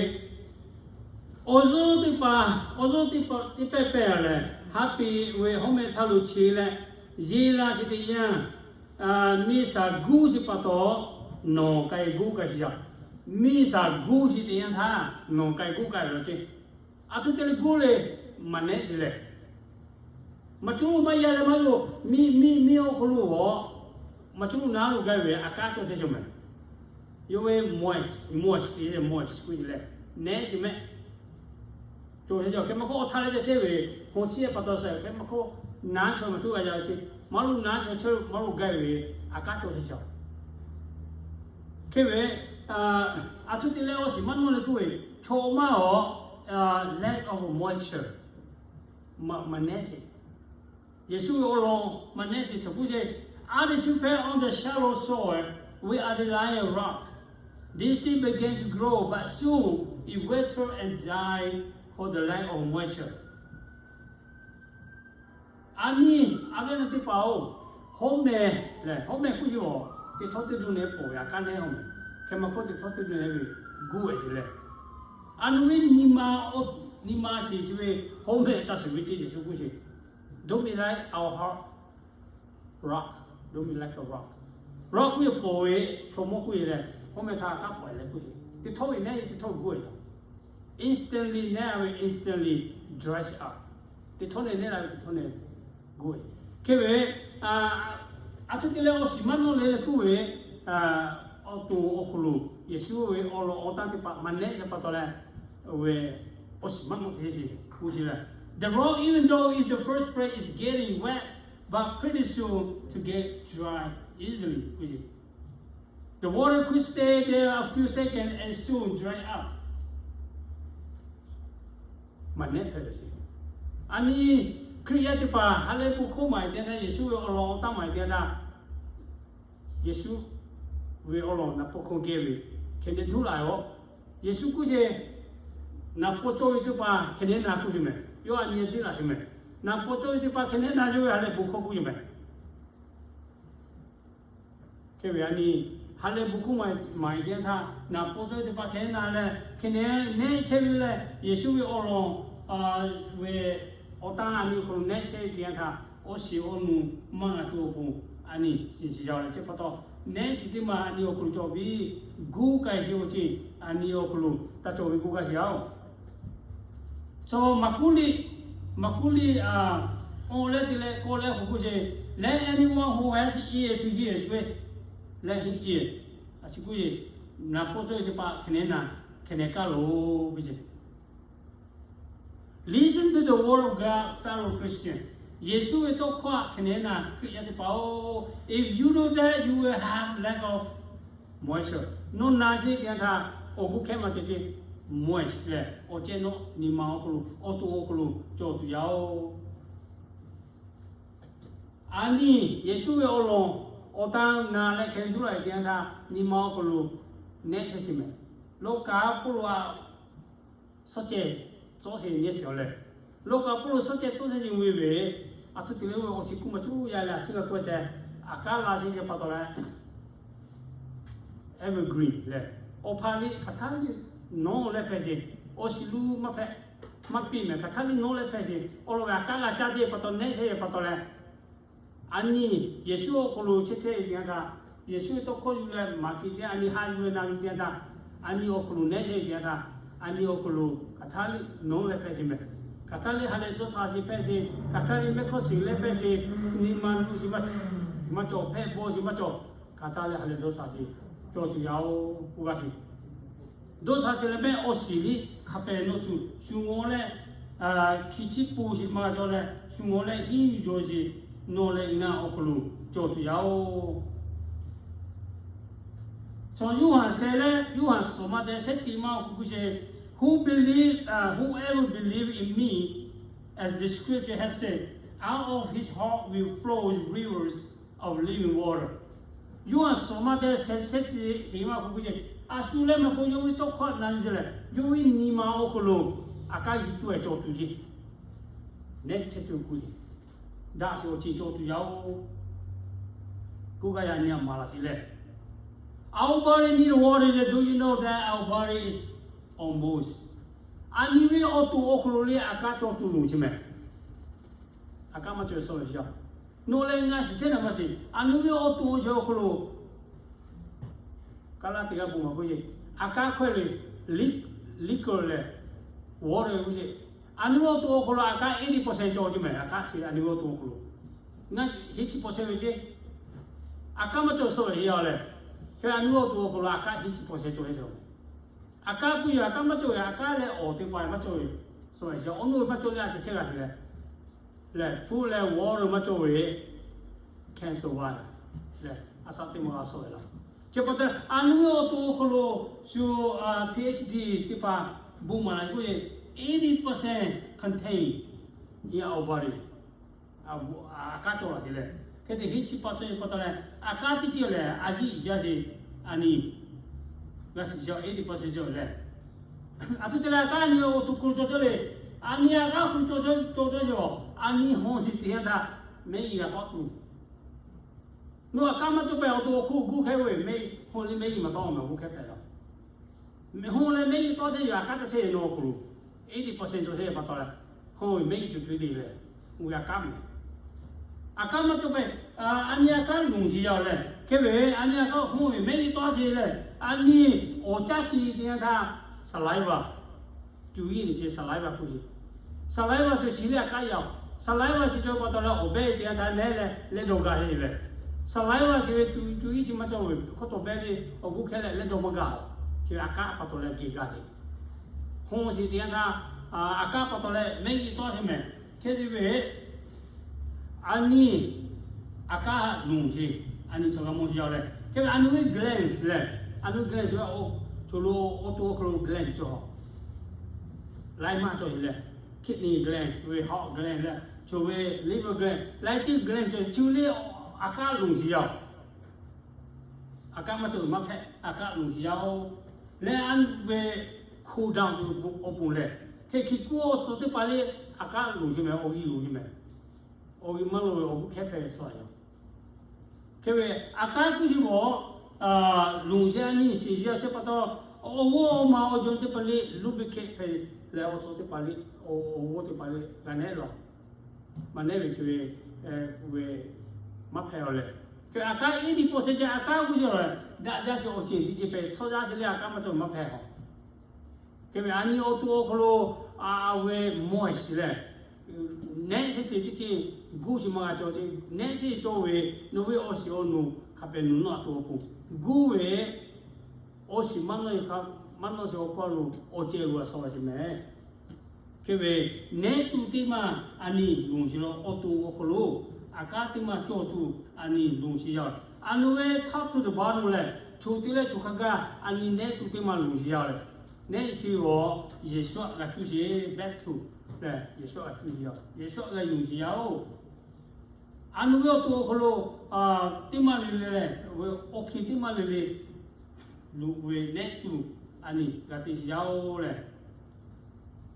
awˬ zuhˇ teˇ hpaˍ, awˬ zuhˇ teˇ hpaˍ teˇ pehˇ pehˇ a lehˬ, haˉ piˇ ve hawˉ mehˆ htaˇ lo che leh, yeˇ laˇ chi teˇ yanˇ, miˬ shaˍ guˇ chi pa taw nawˬ k'ai guˇ k'ai sheˍ yaˇ. Miˬ shaˍ guˇ chi teˇ yanˇ htaˇ nawˬ k'ai guˇ k'ai ve law ce. Aˬ htoꞈ te leh guˇ le, maˍ nehˉ te leh, maˍ cuˉ maˇ yaˇ leh maˇ lo, miˬ miˬ miˬ awˬ hk'aw lo a, maˍ cuˉ naˉ lo gaˇ ve a kaˉ cawˬ chehˇ cawˬ mehˍ. Yawˇ ve moist, moist te leh moist k'oˆ ve leh, nehˉ sheˍ mehˆ. Cawˬ chehˇ cawˬ hk'e maˇ k'oˆ, awˬ htaˇ leh ca chehˇ ve, hawˬ chi pa taw suh hk'e maˇ k'oˆ, naˉ chaw maˍ cuˉ g'a yaˇ ce. Maˇ lo naˉ chaw chehˇ maˇ lo gaˇ ve a kaˉ cawˬ chehˇ cawˬ. Hk'e ve, aˬ htoꞈ te leh awˬ shiˍ maˇ nawˇ leh k'oˆ ve, chaw maˇ a, lack of moisture, maˍ nehˉ sheˍ. Yeˍsuˆ ve awˬ lawn maˍ nehˉ sheˍ chi k'oˆ ce, As the seed fell on the shallow soil, where are the lion rock, this seed began to grow, but soon it withered and died for the lack of moisture. A nyi, a ve na teˇ hpaˍ-oˬ, hawˉ mehˍ lehˬ, hawˉ mehˍ k'oˆ ve a, teˇ htawˇ teˇ du nehˉ pawˬ ve a kaˉ nehˉ hawˉ mehˍ. Hk'e maˇ k'oˆ, teˇ htawˇ teˇ du nehˉ ve guˇ ve ce leh, a nu ve nyi ma, nyi ma sheˍ chi ve hawˉ mehˍ taˇ suhˍ ve ce Yeˍsuˆ k'oˆ ce, Don't be like our heart rock, don't be like a rock. Rock k'oˆ ve pawˬ ve, chaw mawˇ k'oˆ ve leh, hawˉ mehˍ htaˇ a kaˉ pawˬ leh k'oˆ ce, teˇ htawˇ ve nehˉ teˇ htawˇ guˇ ve, instantly nehˉ ve, instantly dries up. Teˇ htawˇ nehˉ nehˉ la ve teˇ htawˇ nehˉ guˇ ve. Hk'e ve, aˬ htoꞈ te leh awˬ shiˍ maˇ nawˇ le leh k'oˆ ve, awˬ to awˬ hk'aw lo Yeˍsuˆ ve awˬ lawn awˬ tanˇ teˇ hpaˍ maˍ nehˉ ve pa taw leh, ve awˬ shiˍ maˇ nawˇ te sheˍ k'oˆ ce leh, The rock, even though in the first place is getting wet, but pretty soon to get dry easily. The water could stay there a few seconds and soon dry up. Maˍ nehˉ hpehꞈ ve ce. A nyi Hkriꞈ yaˇ teˇ hpaˍ ha lehˬ bon hkawˇ maˍ e teˇ yanˇ htaˇ, Yeˍsuˆ ve awˬ lawn awˬ tanˇ maˍ e teˇ yanˇ htaˇ, Yeˍsuˆ ve awˬ lawn naˍ pawˆ hkawˇ geh ve hkeh nehˉ duˇ la ve. Yeˍsuˆ k'oˆ ce, naˍ pawˆ cawˇ ve teˇ hpaˍ hkeh nehˉ na k'oˆ ce mehˍ. Yawˇ a nyi duˇ la ce mehˍ. Naˍ pawˆ cawˇ ve teˇ hpaˍ hkeh nehˉ na yawˇ ve ha lehˬ bon hkawˇ k'oˆ ce mehˍ. Hk'e ve a nyi, ha lehˬ bon hkawˇ maˍ e teˇ yanˇ htaˇ, naˍ pawˆ cawˇ ve teˇ hpaˍ hkeh nehˉ na leh, hkeh nehˉ nehˉ chehˇ ve leh, Yeˍsuˆ ve awˬ lawn ve awˬ tanˇ a nyi awˬ hk'aw lo nehˉ chehˇ ve teˇ yanˇ htaˇ, awˬ shiˍ awˬ nu maˇ g'a tuˬ awˬ pon, a nyi shiˍ shiˍ yaˇ leh chi pa taw, nehˉ shiˍ teˇ maˬ a nyi awˬ hk'aw lo cawˬ piˇ, guˇ k'ai sheˍ awˬ ceuˬ a nyi awˬ hk'aw lo taˇ cawˬ ve guˇ k'ai sheˍ yaˇ-oˬ. Chaw Maˍkuˆ liꞈ, Maˍkuˆ liꞈ, awˬ leh te leh k'awꞈ leh k'oˆ k'oˆ ce, Let anyone who has ear to hear k'oˆ ve, let him hear. A chi k'oˆ ve, naˍ pawˆ cawˇ ve teˇ hpaˍ hkeh nehˉ na, hkeh nehˉ kaˇ loˬ ve ce. Listen to the word of God, fellow Christian. Yeˍsuˆ ve tawˇ hkawˇ hkeh nehˉ na Hkriꞈ yaˇ teˇ hpaˍ-oˬ, if you do that, you will have lack of moisture. Nawˬ na sheˍ teˇ yanˇ htaˇ, awˬ guˇ hkehˉ maˇ te ce, moist lehˬ awˬ cehˇ nawˉ nyi ma awˬ hk'aw lo, awˬ to awˬ hk'aw lo cawˬ tuˬ yaˇ-oˬ. A nyi Yeˍsuˆ ve awˬ lawn awˬ tanˇ na leh hkeh duˇ la ve teˇ yanˇ htaˇ, nyi ma awˬ hk'aw lo nehˉ chehˇ sheˍ mehˍ. Lawˇ kaꞈ Pawˇluꞈ a suhˉ cehˬ tcuhˉ sheˍ nehˉ sheˍ a leh, lawˇ kaꞈ Pawˇluꞈ suhˉ cehˬ tcuhˉ sheˍ nyi ve, a htoꞈ te leh ve awˬ shiˍ kuˇ maˇ cuˇ yaˇ leh a ciˉ g'a k'oˆ tehꞈ, a kaˉ la sheˍ ce pa taw leh, evergreen lehˬ, awˬ hpaˇ liˇ hk'aˬ htaˇ liˇ nawˉ leh hpehꞈ ce, awˬ shiˍ lu maˇ hpehꞈ, maˇ piˇ mehˍ, hk'aˬ htaˇ liˇ nawˉ leh hpehꞈ ce, awˬ lawn ve a kaˉ la caˇ ce pa taw nehˉ chehˇ ve pa taw leh, a nyi Yeˍsuˆ awˬ hk'aw lo chehˇ chehˇ ve teˇ yanˇ htaˇ, Yeˍsuˆ ve tawˇ hkawˇ yuˬ leh maˍ ke teˇ yanˇ, a nyi ha yuˬ leh na ve teˇ yanˇ htaˇ, a nyi awˬ hk'aw lo nehˉ chehˇ ve teˇ yanˇ htaˇ, a nyi awˬ hk'aw lo hk'aˬ htaˇ liˇ nawˉ leh hpehꞈ ce mehˍ. Hk'aˬ htaˇ liˇ ha lehˬ dawˇ sha sheˍ hpehꞈ ce, hk'aˬ htaˇ liˇ mehˆ hkawˇ shiˍ leh hpehꞈ ce, nyi ma lu sheˍ maˇ cawˬ, hpehˇ bawˇ sheˍ maˇ cawˬ, hk'aˬ htaˇ liˇ ha lehˬ dawˇ sha sheˍ cawˬ tuˬ yaˇ-oˬ k'oˆ g'a sheˍ. Dawˇ sha ce leh mehˆ awˬ shiˍ liˇ hk'a pehˍ nawˬ tuˬ shu ngaw leh, hkiˬ chiˉ po sheˍ maˇ g'a cawˬ leh, shu ngaw leh hiˉ yuˬ jaw sheˍ nawˬ leh ngaˬ awˬ hk'aw lo cawˬ tuˬ yaˇ-oˬ. Chaw Yoˇhanˬ sheh leh Yoˇhanˬ suhˍ ma te shehˆ chi maˇ awˬ hk'aw k'oˆ ce, Who believe, whoever believe in me, as the scripture has said, out of his heart will flow rivers of living water. Yoˇhanˬ suhˍ ma te shehˆ chi hiˍ maˇ awˬ hk'aw k'oˆ ce, A shu leh maˇ k'oˆ, yawˇ ve tawˇ hkawˇ na ve lehˬ, yawˇ ve nyi ma awˬ hk'aw lo a kanˉ yuˬ tuˬ cawˬ tuˬ ce. Nehˉ chehˇ shu kuˬ ce. Daꞈ sheˍ awˬ ceuˬ cawˬ tuˬ yaˇ-oˬ. K'oˆ gaˇ yaꞈ nyi a maˍ laˬ sheˍ lehˬ, our body need water. Do you know that our body is almost, a nyi ve awˬ to awˬ hk'aw lo le a kanˉ cawˬ tuˬ loˬ ce mehˍ. A kanˉ maˇ cawˬ ve suh ve yaˇ. Nawˬ leh ngaˬ shiˍ chehˇ naˍ maˇ shiˍ, a nyi ve awˬ to awˬ hk'aw lo Kaˉlaˇ teˇ g'aˇ bon maˍ k'oˆ ce, a kanˉ hkawehˇ ve liquor leh water k'oˆ ce. A nyi ve awˬ to awˬ hk'aw lo a kanˉ eighty percent cawˬ ce mehˍ. A kanˉ chi a nyi ve awˬ to awˬ hk'aw lo, ngaˬ hiˉ chi percent ve ce. A kanˉ maˇ cawˬ suh ve yaˇ lehˬ, hk'e a nyi ve awˬ to awˬ hk'aw lo a kanˉ hiˉ chi percent cawˬ ve yaˇ. A kanˉ k'oˆ yaˇ, a kanˉ maˇ cawˬ ve, a kanˉ leh awˬ teˇ pa maˇ cawˬ ve suh ve yaˇ. Awˬ nu ve maˇ cawˬ leh a ceh chehˇ g'a ce leh, lehˬ food leh water maˇ cawˬ ve cancer ve lehˬ, a shaꞈ teˇ maˬ g'a suh ve laˇ. Chi pa taw a nyi ve awˬ to awˬ hk'aw lo shu PhD teˇ hpaˍ bon maˍ laˬ k'oˆ ce, eighty percent contain in our body. A kanˉ cawˬ laˬ ce lehˬ, hk'e te hiˉ chi percent pa taw leh, a kanˉ teˇ ceuˬ lehˬ a yiˇ jaˇ ce. A nyi g'a shiˍ jaˇ, eighty percent cawˬ lehˬ, a htoꞈ te leh a kanˉ a nyi awˬ to awˬ hk'aw lo cawˬ cawˬ le. A nyi a kanˉ hk'aw lo cawˬ cawˬ cawˬ cawˬ, a nyi hawˇ shiˍ teˇ yanˇ htaˇ mehˆ yiˍ g'a tawˆ tuˬ. Nawˬ a kanˉ maˇ cawˬ pehˍ awˬ to awˬ hk'aw lo gu hkehˇ ve mehˆ, hawˇ leh mehˆ yiˍ maˇ tawˆ mehˍ, gu hkehˇ pehˍ laˇ. Mehˆ hawˇ leh mehˆ yiˍ tawˆ chehˇ ve a kanˉ cawˬ chehˇ ve nawˬ awˬ hk'aw lo eighty percent cawˬ chehˇ ve pa taw leh, hawˇ ve mehˆ yiˍ cawˬ cawˬ te leh, uˇ ve a kanˉ mehˍ. A kanˉ maˇ cawˬ pehˍ, a nyi a kanˉ loˬ shiˍ yaˇ lehˬ, hk'e ve a nyi a kanˉ hawˇ ve mehˆ yiˍ tawˆ sheˍ lehˬ, a nyi awˬ caˇ ki teˇ yanˇ htaˇ saliva, cuˬ yiˇ nyi ce saliva k'oˆ ce. Saliva chi chi leh a kanˉ yaˇ-oˬ. Saliva chi cawˬ pa taw leh awˬ behˇ teˇ yanˇ htaˇ nehˉ leh leh dawˇ gaˬ heˆ leh, saliva chi ve cuˬ yiˇ chi maˇ cawˬ ve hkawˇ tawˍ behˇ ve awˬ gu hkehˇ leh leh dawˇ maˇ gaˬ-oˬ. Chi ve a kanˉ pa taw leh geh gaˬ ce. Hawˇ shiˍ teˇ yanˇ htaˇ a kanˉ pa taw leh mehˆ yiˍ tawˆ sheˍ mehˍ. Hk'e te ve a nyi a kanˉ loˬ sheˍ, a nyi suh g'a mawˬ yaˇ lehˬ. Hk'e ve a nyi ve glands lehˬ, a nyi glands ve, co lo awˬ to awˬ hk'aw lo gland cawˬ. Laiˉ maˇ cawˬ lehˬ, kidney gland ve, heart gland leh co ve liver gland, laiˉ ceuˬ gland cawˬ, chi ve le a kanˉ loˬ shiˍ yaˇ-oˬ. A kanˉ maˇ cawˬ maˇ hpehꞈ, a kanˉ loˬ shiˍ yaˇ-oˬ. Leh a nyi ve cool down awˬ pon lehˬ, hk'e hkiˬ kuˉ awˬ tcuh teˇ hpaˍ le a kanˉ loˬ sheˍ mehˍ, awˬ g'uˇ loˬ sheˍ mehˍ. Awˬ g'uˇ maˇ loˬ ve awˬ g'uˇ hkehˇ hpehꞈ suh yaˇ. Hk'e ve a kanˉ k'oˆ sheˍ ve, loˬ sheˍ a nyi shiˍ yaˇ chehˇ pa taw, awˬ g'uˇ awˬ ma awˬ jaw teˇ hpaˍ le luˇ biˇ hkehˇ hpehꞈ leh awˬ tcuh teˇ hpaˍ le, awˬ g'uˇ teˇ hpaˍ le g'a nehˉ laˬ. Maˇ nehˉ ve chi ve, ve maˇ hpehꞈ-oˬ lehˬ. Hk'e a kanˉ eighty percent ceh a kanˉ k'oˆ sheˍ lehˬ, daꞈ jaˇ sheˍ awˬ ceuˬ teˇ ceuˬ hpehꞈ, tsuhˇ jaˇ sheˍ leh a kanˉ maˇ cawˬ maˇ hpehꞈ-oˬ. Hk'e ve a nyi awˬ to awˬ hk'aw lo a ve mawˬ shiˍ lehˬ, nehˉ sheˍ teˇ ceuˬ gu shiˍ maˇ g'a cawˬ ce. Nehˉ sheˍ cawˬ ve nawˬ ve awˬ shiˍ awˬ nu hk'a pehꞈ nawˬ nawˇ a to awˬ pon gu ve awˬ shiˍ maˇ nawˇ, maˇ nawˇ sheˍ awˬ hk'aw lo awˬ ceh g'a suh ve ce mehˍ. Hk'e ve nehˉ tuˬ teˇ maˇ a nyi loˬ sheˍ law, awˬ to awˬ hk'aw lo a kanˉ teˇ maˇ cawˬ tuˬ a nyi loˬ sheˍ yaˇ. A nu ve top to the bottom lehˬ, choˬ te leh choˬ hk'a gaˇ a nyi nehˉ tuˬ teˇ maˇ loˬ sheˍ yaˇ lehˬ, nehˉ sheˍ g'awˬ Yeˍsuˆ g'a cuˇ sheˍ, back to lehˬ Yeˍsuˆ g'a cuˇ sheˍ yaˇ, Yeˍsuˆ g'a yonˍ sheˍ yaˇ-oˬ. A nu ve awˬ to awˬ hk'aw lo teˇ maˇ le le lehˬ, awˬ hkiˬ teˇ maˇ le le loꞈ ve nehˉ tuˬ a nyi g'a te sheˍ yaˇ-oˬ lehˬ,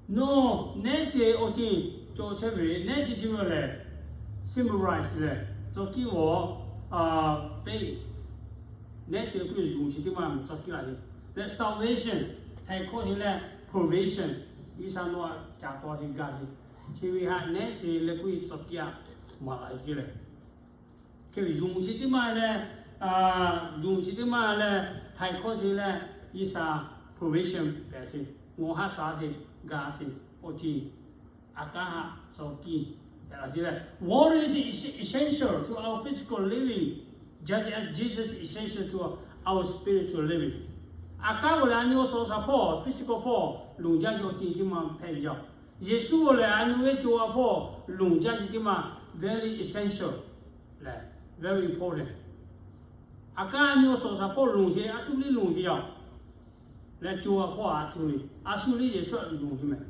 nawˬ nehˉ sheˍ awˬ ceuˬ cawˬ chehˇ ve, nehˉ sheˍ chi ve lehˬ, symbolize lehˬ tcuh kiˇ g'awˬ, faith, nehˉ sheˍ k'oˆ ve yonˍ sheˍ teˇ maˇ tcuh kiˇ laˇ sheˍ leh, salvation htaiˍ hkawˇ sheˍ leh, provision, G'uiˬsha nawˬ a caˍ paw sheˍ gaˬ sheˍ, chi ve haꞈ nehˉ sheˍ leh k'oˆ ve tcuh kiˇ a maˍ laˬ ve ce lehˬ. Hk'e ve yonˍ sheˍ teˇ maˇ leh, yonˍ sheˍ teˇ maˇ leh, htaiˍ hkawˇ sheˍ leh, G'uiˬsha provision hpehꞈ sheˍ, ngaˬ haˉ sha sheˍ, gaˬ sheˍ, awˬ ceuˬ a kanˉ haꞈ tcuh kiˇ hpehꞈ laˇ ce lehˬ. Water is essential to our physical living, just as Jesus essential to our spiritual living. A kanˉ g'awˬ lehˬ a nyi awˬ suhˍ awˬ shaˍ hpawˇ, physical hpawˇ loˍ jaˇ ce awˬ ceuˬ teˇ maˇ hpehꞈ ve yaˇ. Yeˍsuˆ g'awˬ lehˬ a nyi ve co a hpawˇ loˍ jaˇ ce teˇ maˇ very essential leh very important. A kanˉ a nyi awˬ suhˍ awˬ shaˍ hpawˇ loˍ sheˍ, a shu liˇ loˍ sheˍ yaˇ. Leh co a hpawˇ a htoꞈ le, a shu liˇ Yeˍsuˆ loˍ sheˍ mehˍ,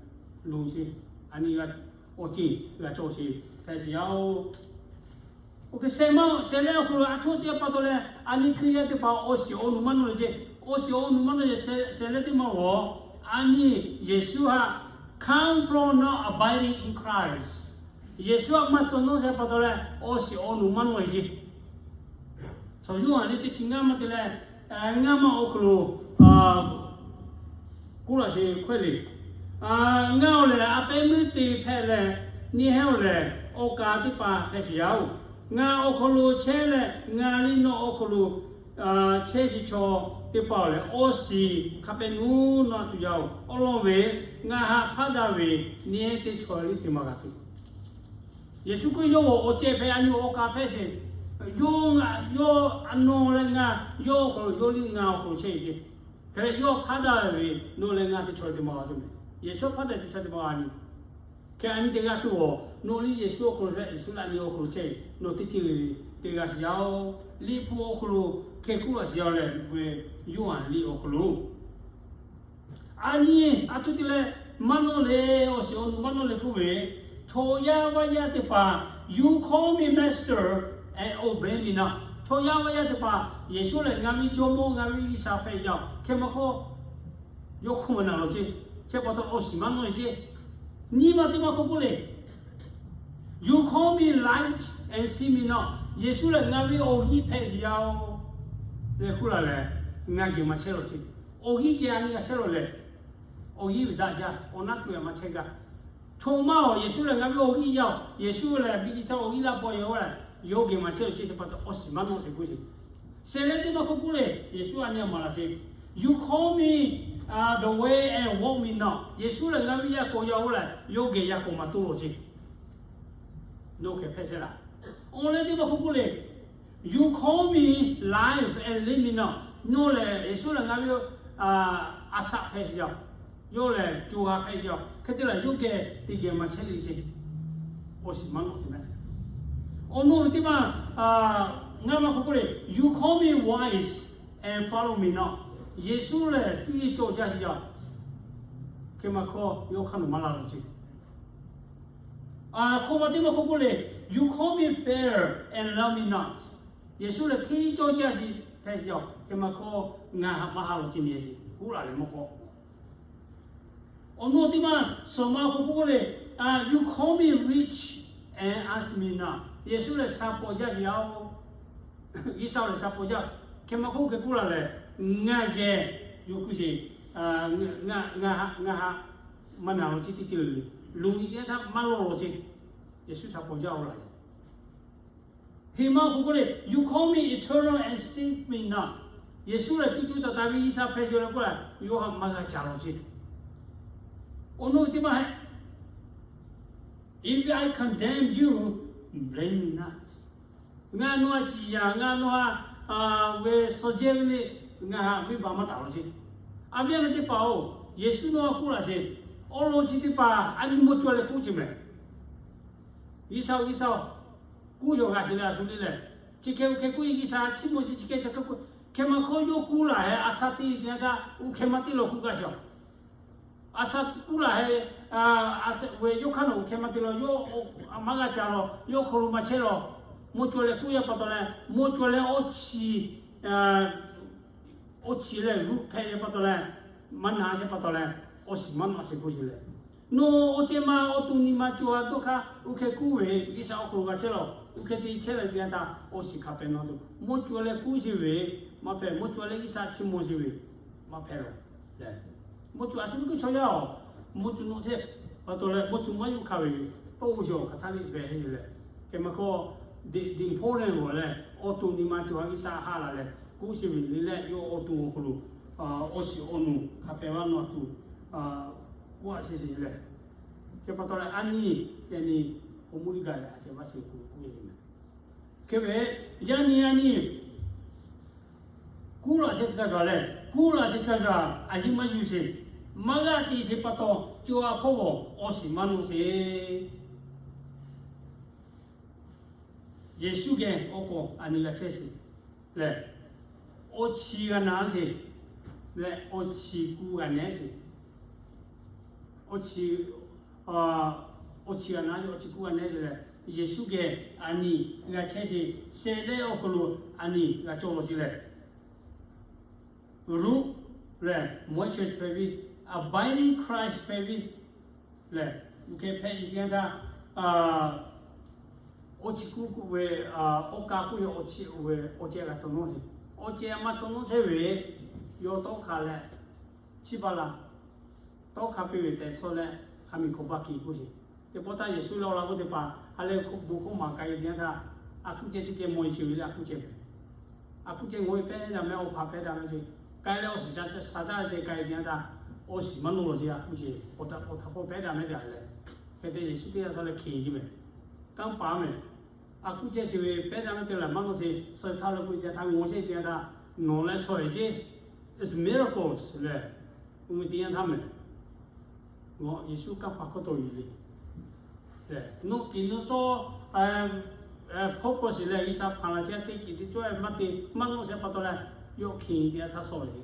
loˍ sheˍ, a nyi awˬ ceuˬ g'a cawˬ sheˍ hpehꞈ sheˍ yaˇ-oˬ. Oˇ hk'e sheh maˇ sheh leh awˬ hk'aw lo a htoꞈ teˇ pa taw leh a nyi Hkriꞈ yaˇ teˇ hpaˍ awˬ shiˍ awˬ nu maˇ nawˇ le ce. Awˬ shiˍ awˬ nuˬ maˇ nawˇ leh sheh leh teˇ maˇ g'awˬ. A nyi, Yeˍsuˆ htaꞈ come from not abiding in Christ. Yeˍsuˆ htaꞈ maˇ tcuh nawˇ sheh pa taw leh awˬ shiˍ awˬ nuˬ maˇ nawˇ e ce. Chaw Yoˇhanˬ lehˬ teˇ chi ngaˇ maˇ te leh, ngaˇ maˇ awˬ hk'aw lo kuˉ laꞈ sheˍ hkawehˇ le. Ngaˬ-oˬ lehˬ a pehˉ meuˇ te hpehꞈ leh, nyi hehˉ-oˬ lehˬ awˬ kaˍ teˇ hpaˍ hpehꞈ sheˍ yaˇ-oˬ. Ngaˬ awˬ hk'aw lo chehˇ leh ngaˬ liˇ nawˬ awˬ hk'aw lo chehˇ sheˍ chaw teˇ hpaˍ-oˬ lehˬ, awˬ shiˍ hk'a pehꞈ nuˇ nawˇ tuˬ yaˇ-oˬ. Awˬ lawn ve, ngaˬ htaꞈ hpaˉ daꞈ ve nyi hehˉ teˇ chaw liˇ te maˇ g'a tuˬ. Yeˍsuˆ Hkriꞈ yawˇ awˬ ceh hpehꞈ, a nyi awˬ kaˍ hpehꞈ sheˍ. Yawˇ, yawˇ a nawˬ leh ngaˬ yawˇ awˬ hk'aw lo, yawˇ liˇ ngaˬ awˬ hk'aw lo chehˇ ve ce. Hk'e leh yawˇ hpaˉ daꞈ ve nawˬ leh ngaˬ teˇ chaw te maˇ g'a tuˬ meh. Yeˍsuˆ hpaˉ daꞈ teˇ chaw te maˇ g'a nyi. Hk'e a nyi te g'a tuˬ-oˬ, nawˬ liˇ Yeˍsuˆ awˬ hk'aw lo leh Yeˍsuˆ laꞈ nyi awˬ hk'aw lo chehˇ ve, nawˬ teˇ ceuˬ le le te g'a sheˍ yaˇ-oˬ. Liꞈ hpu awˬ hk'aw lo hk'e kuˉ laꞈ sheˍ yaˇ-oˬ lehˬ, ve Yoˇhanˬ liꞈ awˬ hk'aw lo A nyi, a htoꞈ te leh maˇ nawˇ le, awˬ shiˍ awˬ nuˬ maˇ nawˇ le k'oˆ ve, chaw yaˇ vaˇ yaˇ teˇ hpaˍ, you call me master and obey me not. Chaw yaˇ vaˇ yaˇ teˇ hpaˍ, Yeˍsuˆ lehˬ ngaˬ ve jawˇmawˇ, ngaˬ ve G'uiˬsha hpehꞈ yaˇ-oˬ, hk'e maˇ hk'awˇ yawˇ hk'oˆ maˇ na law ce. Chi pa taw awˬ shiˍ maˇ nawˇ e ce. Nyi ma teˇ maˇ k'oˆ k'oˆ le, you call me light and see me not. Yeˍsuˆ lehˬ ngaˬ ve awˬ g'inˇ hpehꞈ yaˇ-oˬ leh k'oˆ laˬ lehˬ, ngaˬ geh maˇ chehˇ law ce. Awˬ g'inˇ geh a nyi g'a chehˇ law lehˬ, awˬ g'inˇ ve daꞈ jaˇ, awˬ naˉ tuˬ a maˇ chehˇ gaˇ. Chaw maˇ-oˬ, Yeˍsuˆ lehˬ ngaˬ ve awˬ g'inˇ yaˇ-oˬ, Yeˍsuˆ lehˬ biˇ kiˇ htaˇ awˬ g'inˇ laˇ paw yaˇ-oˬ lehˬ, yawˇ geh maˇ chehˇ law ce. Chi pa taw awˬ shiˍ maˇ nawˇ sheˍ k'oˆ sheˍ. Shehˍ leh teˇ maˇ k'oˆ k'oˆ le, Yeˍsuˆ a nyi maˍ laˬ sheˍ. You call me the way and walk me not. Yeˍsuˆ lehˬ ngaˬ ve yaˇ k'awꞈ yaˇ-oˬ lehˬ, yawˇ geh yaˇ k'awꞈ maˇ toˇ law ce. Nawˬ hk'e hpehꞈ sheˍ laˇ. Awˬ leh teˇ maˇ k'oˆ k'oˆ le, you call me life and lead me not. Nawˬ lehˬ Yeˍsuˆ lehˬ ngaˬ ve a shaꞈ hpehꞈ yaˇ-oˬ, yawˇ lehˬ co ha hpehꞈ yaˇ-oˬ, hk'e te leh yawˇ geh teˇ geh maˇ chehˇ le ce. Awˬ shiˍ maˇ nawˇ sheˍ meh. Awˬ naw teˇ maˇ, ngaˇ maˇ k'oˆ k'oˆ le, you call me wise and follow me not. Yeˍsuˆ lehˬ cuˇ yiˍ cawˬ jaˇ sheˍ yaˇ-oˬ, hk'e maˇ hk'awˇ yawˇ hk'aˇ nawˬ maˇ laˇ law ce. Hk'aw ma teˇ maˇ k'oˆ k'oˆ le, you call me fair and love me not. Yeˍsuˆ lehˬ hteˇ cawˇ jaˇ sheˍ hpehꞈ yaˇ-oˬ, hk'e maˇ hk'awˇ ngaˬ htaꞈ maˇ ha law ce nyi kuˉ laˬ leh mawˇ k'awꞈ Awˬ naw teˇ maˇ, shaˍ ma k'oˆ k'oˆ le, you call me rich and ask me not. Yeˍsuˆ lehˬ sha paw jaˇ sheˍ yaˇ-oˬ. G'uiˬsha lehˬ sha paw jaˇ. Hk'e maˇ k'oˆ hk'e k'oˆ laˬ lehˬ, ngaˬ geh yoˬ k'oˆ sheˍ. Ngaˬ htaꞈ maˇ na law ce teˇ ceuˬ le le, loꞈ nyi teˇ htaˇ maˇ lawˇ law ce. Yeˍsuˆ sha paw jaˇ-oˬ laˬ leh Heˍ maˇ k'oˆ k'oˆ le, you call me eternal and save me not. Yeˍsuˆ lehˬ co co taiˍ taiˍ ve G'uiˬsha hpehꞈ yaˇ leh k'oˆ leh, yawˇ htaꞈ maˇ g'a caˍ law ce. Awˬ naw teˇ maˇ heˆ, if I condemn you, blame me not. Ngaˬ nawˬ htaꞈ ciˍ yanˍ, ngaˬ nawˬ htaꞈ ve suh jehˇ ve le, ngaˬ htaꞈ venˇbaˆ maˇ taˍ law ce. A viˉ a nyi teˇ hpaˍ-oˬ, Yeˍsuˆ nawˬ htaꞈ kuˉ laˬ sheˍ. Awˬ lawn chi teˇ hpaˍ a nyi maˇ cawˬ leh kuˉ ce meh. G'uiˬsha-oˬ, G'uiˬsha-oˬ, kuˉ yawˬ g'a sheˍ leh a shu le lehˬ, chi hk'e hk'e kuˉ e G'uiˬsha chiˇ mvuh sheˍ chi hk'e ca hk'e kuˉ, hk'e maˇ hk'awˇ yawˇ kuˉ laˬ heh a sha teˇ nyi teˇ yanˇ htaˇ oˇ hk'e maˇ te law kuˉ g'a sheˍ. A sha kuˉ laˬ heh ve yawˇ hk'aˇ nawˬ oˇ hk'e maˇ te law, yawˇ maˇ g'a caˍ law, yawˇ hk'aw lo maˇ chehˇ law, maˇ cawˬ leh kuˉ yaˇ pa taw leh, maˇ cawˬ leh awˇ chi awˇ chi leh g'uˇ hpehꞈ ve pa taw leh, maˇ na sheˍ pa taw leh, awˬ shiˍ maˇ nawˇ sheˍ k'oˆ sheˍ leh, nawˬ awˬ ceh ma awˬ to nyi ma cawˬ a dawˇ hk'aˇ, oˇ hk'e kuˉ ve G'uiˬsha awˬ hk'aw lo g'a chehˇ law, oˇ hk'e te chehˇ leh te yanˇ htaˇ awˬ shiˍ hk'a pehꞈ nawˇ tuˬ, maˇ cawˬ leh kuˉ sheˍ ve, maˇ hpehꞈ, maˇ cawˬ leh G'uiˬsha chiˇ mvuh sheˍ ve, maˇ hpehꞈ lawˬ. Maˇ cawˬ a shu ve kuˉ chaw yaˇ-oˬ, maˇ cawˬ nawˬ chehˇ pa taw leh maˇ cawˬ maˇ yuˬ hk'a ve, tawˇ oˇ shawˍ hk'aˬ htaˇ le veh heˆ leh, hk'e maˇ hk'awˇ the important g'awˬ leh, awˬ to nyi ma cawˬ a G'uiˬsha haˆ laˬ leh kuˉ sheˍ ve le leh, yawˇ awˬ to awˬ hk'aw lo awˬ shiˍ awˬ nuˬ hk'a pehꞈ laˇ nawˇ tuˬ, kuˉ a sheˍ sheˍ leh, hk'e pa taw leh a nyi, yaꞈ nyi awˬ mvuhˇ liˇ gaˬ leh a ceh vaˇ sheˍ k'oˆ k'oˆ ve meh. Hk'e ve, yaꞈ nyi yaꞈ nyi kuˉ laˬ sheˍ hk'e g'a leh, kuˉ laˬ sheˍ hk'e g'a, a yiˇ maˇ yuˬ sheˍ, maˇ g'aˇ te sheˍ pa taw, co a hpawˇ g'awˬ awˬ shiˍ maˇ nawˇ sheˍ. Yeˍsuˆ geh awˬ k'awꞈ a nyi g'a chehˇ sheˍ leh, awˬ chi g'a na sheˍ leh, awˬ chi kuˇ g'a nehˉ sheˍ. Awˬ chi, awˬ chi g'a na, awˬ chi kuˇ g'a nehˉ sheˍ leh, Yeˍsuˆ geh a nyi g'a chehˇ sheˍ. Shehˍ leh awˬ hk'aw lo a nyi g'a cawˬ law ce leh, root lehˬ, moisture hpehꞈ ve, abiding Christ hpehꞈ ve lehˬ, oˇ hk'e hpehꞈ ve teˇ yanˇ htaˇ, awˇ chi kuˇ k'oˆ ve, awˇ ka k'oˆ ve awˬ ceuˬ g'a tcuh nawˇ ve, awˬ ceuˬ a ma tcuh nawˇ chehˇ ve, yawˇ tawˇ hk'a leh, chi pa la, tawˇ hk'a piˇ ve tehꞈ shawˍ leh, a miˬ hk'awꞈ ba kiˬ k'oˆ sheˍ. Teˇ pawˆ htaˇ Yeˍsuˆ leh awˬ laꞈ g'awˇ teˇ hpaˍ ha leh bon hkawˇ maˍ k'ai ve teˇ yanˇ htaˇ, a kuˇ ceh teˇ ceh mawˬ e sheˍ ve le, a kuˇ ceh ve, a kuˇ ceh ngawˬ ve pehˉ daꞈ meh, awˬ hpaˍ pehˉ daꞈ meh ce, k'ai leh awˬ shiˍ ca sha caˇ ve te k'ai ve teˇ yanˇ htaˇ, awˬ shiˍ maˇ nawˇ lawˬ ce, a kuˇ ceh awˬ htaꞈ k'awꞈ pehˉ daꞈ meh daꞈ leh, hk'e te Yeˍsuˆ teˇ yanˇ htaˇ leh hkeꞈ ce meh, kanˇ paˍ meh, a kuˇ ceh sheˍ ve pehˉ daꞈ meh te leh maˇ nawˇ sheˍ, suh htaˇ leh k'oˆ ve teˇ yanˇ htaˇ ngawˬ ce teˇ yanˇ htaˇ, nawˬ leh suh e ce, it's miracles leh, oˇ ve teˇ yanˇ htaˇ meh, Yeˍsuˆ kanˇ paˍ hkawˇ tawˆ yuˬ le. Nawˬ kiˬ nawˬ cawˇ hpawˇ paw shiˍ leh G'uiˬsha hpanˍ laˬ chehˇ teˇ kiˬ teˇ cawˇ maˇ te maˇ nawˇ sheˍ pa taw leh, yawˇ hkeꞈ teˇ yanˇ htaˇ suh ve,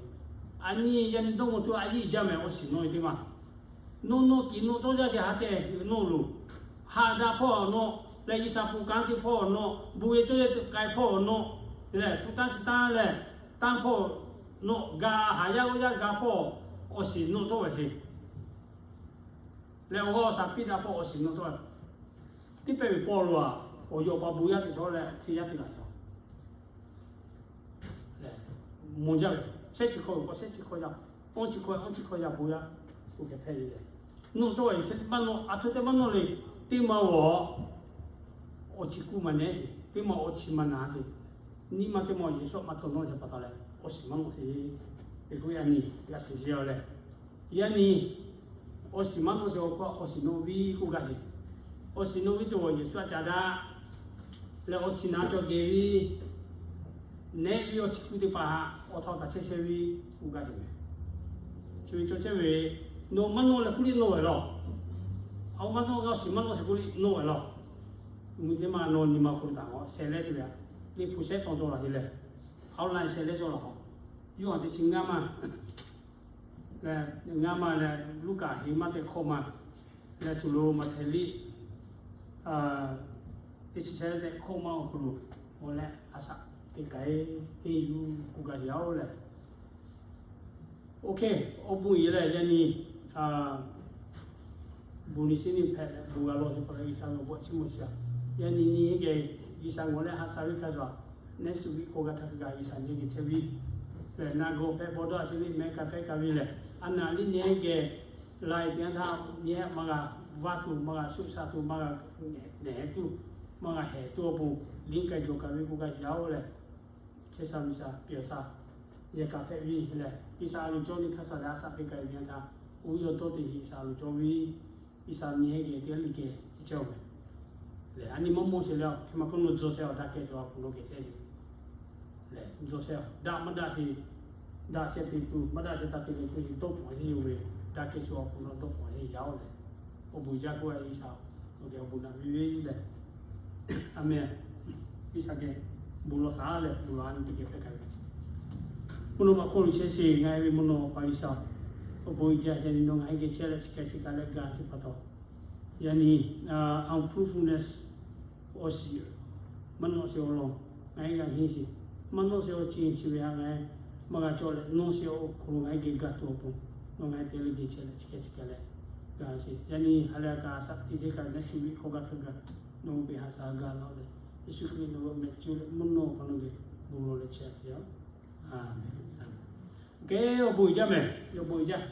a nyi yaˇ nyi dawˇ mawˬ tuˬ a yiˇ jaˇ meh, awˬ shiˍ nawˇ ve teˇ maˬ. Nawˬ nawˬ kiˬ nawˬ cawˇ jaˇ ce ha te nawˇ loˬ. Haꞈ daꞈ hpawˇ nawˇ leh G'uiˬsha pon kanˉ te hpawˇ nawˇ, bon e cawˇ yaˇ teꞈ k'ai hpawˇ nawˇ, leh hpu tanˇ chi tanˇ leh, tanˇ hpawˇ nawˇ, ga haˍ yaˇ g'awˇ yaˇ ga hpawˇ, awˬ shiˍ nawˇ cawˇ ve sheˍ. Leh awˬ g'aˇ awˬ shaˍ piˇ daꞈ hpawˇ awˬ shiˍ nawˇ cawˇ ve. Teˇ pehˍ ve Pawˇluꞈ a, awˬ yawˇ pa bon yaˇ teꞈ chaw leh hk'e yaˇ teꞈ la yaˇ mawˬ jaˇ ve, shehˉ chi hkawˇ ve k'o shehˉ chi hkawˇ yaˇ, awˇ chi hkawˇ awˇ chi hkawˇ yaˇ bon yaˇ, oˇ hk'e hpehꞈ ve leh, nawˬ cawˇ ve hk'e maˇ nawˇ, a htoꞈ te maˇ nawˇ le, teˇ maˬ g'awˬ awˬ chi kuˇ maˬ nehˉ, teˇ maˬ awˬ chi maˬ naˍ ce. Nyi ma teˇ maˬ Yeˍsuˆ maˇ tcuh nawˇ sheˍ pa taw leh, awˬ shiˍ maˇ nawˇ sheˍ. Teˇ k'oˆ yaˇ nyi g'a shiˍ sheˍ a leh, yaˇ nyi awˬ shiˍ maˇ nawˇ sheˍ awˬ hk'aw awˬ shiˍ nawˇ viˉ k'oˆ gaˇ sheˍ. Awˬ shiˍ nawˇ viˉ teˇ g'awˬ Yeˍsuˆ a caˍ daꞈ leh awˬ shiˍ naˍ cawˬ geh ve, nehˉ ve awˬ chi kuˇ teˇ hpaˍ htaꞈ awˬ htaw taˍ chehˇ chehˇ ve k'oˆ gaˇ sheˍ meh. Chi ve cawˬ chehˇ ve, nawˬ maˇ nawˇ leh k'oˆ liˇ nawˇ ve law. Awˬ maˇ nawˇ g'a awˬ shiˍ maˇ nawˇ sheˍ k'oˆ liˇ nawˇ ve law. Mvuhˇ teˇ maˬ nawˬ nyi ma hk'oˆ lo taˍ a sheh leh chi ve, liꞈ hpu shehˉ tawˇ cawˬ laˬ heˆ leh, awˬ laꞈ sheh leh cawˬ laˬ hawˬ. Yoˇhanˬ teˇ chi ngaˇ maˬ leh, ngaˇ maˬ leh Luˉkaꞈ heˍ maˇ teˇ hkawˇ maˬ leh, tuˬ lo Maꞈhtehˍ liꞈ teˇ chi shehˆ leh teˇ hkawˇ maˬ awˬ hk'aw lo, awˬ leh a shaꞈ teꞈ k'ai teˇ yuˬ k'oˆ gaˇ yaˇ oˬ leh, OK, awˬ bon uiˍ leh yaˇ nyi bon nyi shiˉ nyi hpehꞈ leh bon g'a lawˬ ve pa taw G'uiˬsha ve awˬ bon chiˇ mvuh shiˍ a. Yaˇ nyi nyi heˆ geh G'uiˬsha ngawˬ leh ha sha ve hk'a shuˍ, next week hk'aw g'a htaˇ hk'a gaˬ G'uiˬsha nyi geh chehˇ ve lehˬ, naˬ gawˬ hpehꞈ bawˇ dawˇ a chi ve mehˆ kaꞈ hpehꞈ kaꞈ ve lehˬ, a naˍ liˇ nyi heˆ geh lai teˇ yanˇ htaˇ nyi heˆ maˇ g'a vaˇ tuˬ, maˇ g'a shuˆ sha tuˬ, maˇ g'a nehˬ tuˬ, maˇ g'a hehˍ tuˬ awˬ pon liˇ k'ai jawˬ kaꞈ ve k'oˆ gaˇ yaˇ oˬ lehˬ, chehˇ sha miˬ sha pyaw sha yehˬ kaꞈ hpehꞈ ve lehˬ, G'uiˬsha a loˍ cawˇ nyi hk'a sha leh a shaꞈ teꞈ k'ai ve teˇ yanˇ htaˇ, oˇ ve awˬ dawˇ teꞈ heˆ G'uiˬsha a loˍ cawˇ ve G'uiˬsha nyi heˆ geh teˇ g'aˇ liˇ geh te chehˇ oˬ meh. Lehˬ, a nyi mawˇ mawˇ sheˍ leh, hk'e maˇ k'oˆ nawˬ tzuhˬ sheh awˬ daꞈ kehˬ shuˍ awˬ hk'aw lo geh chehˇ ve lehˬ, tzuhˬ sheh daꞈ maˇ daꞈ sheˍ, daꞈ sheh te tuˬ maˇ daꞈ sheh taˇ te leh k'oˆ ve dawˇ pawˬ heˆ yoˬ ve, daꞈ kehˬ shuˍ awˬ hk'aw lo dawˇ pawˬ heˆ yaˇ oˬ lehˬ, awˬ bon jaˇ k'oˆ a G'uiˬsha, awˬ geh awˬ bon naꞈ ve ve lehˬ, a meh, G'uiˬsha geh bon lawˬ shaˍ leh bon lawˬ a nyi teˇ geh hpehꞈ kaꞈ ve Mvuhˇ naw ma hk'oˆ lo chehˇ sheˍ ngaˬ hui ve mvuhˇ naw ma pa G'uiˬsha, awˬ bon uiˍ jaˇ yaˇ nyi nawˬ ngaˬ hui geh chehˇ leh chi hk'e chi hk'e leh ga sheˍ pa taw, yaˇ nyi unfruitfulness, awˬ shiˍ maˇ nawˆ sheˍ awˬ lawn ngaˬ hui g'a henˇ sheˍ. Maˇ nawˆ sheˍ awˬ ceuˬ chi ve htaꞈ ngaˬ hui maˇ g'a cawˬ leh, nawˆ sheˍ awˬ hk'aw lo ngaˬ hui geh ga tuˬ awˬ pon, nawˬ ngaˬ hui te leh geh chehˇ leh chi hk'e chi hk'e leh ga sheˍ. Yaˇ nyi ha lehˬ a kaꞈ a shaꞈ teꞈ chehˇ kaꞈ next week hk'aw g'a hk'e gaˬ, nawˬ hui ve ha shaꞈ g'a laˇ leh, Yeˍsuˆ Hkriꞈ nawˬ ve awˬ meh cuˇ leh mvuhˇ naw ma hk'aw lo geh bon lawˬ leh chehˇ a sheˍ. Kehˬ awˬ bon uiˍ jaˇ meh, awˬ bon uiˍ jaˇ.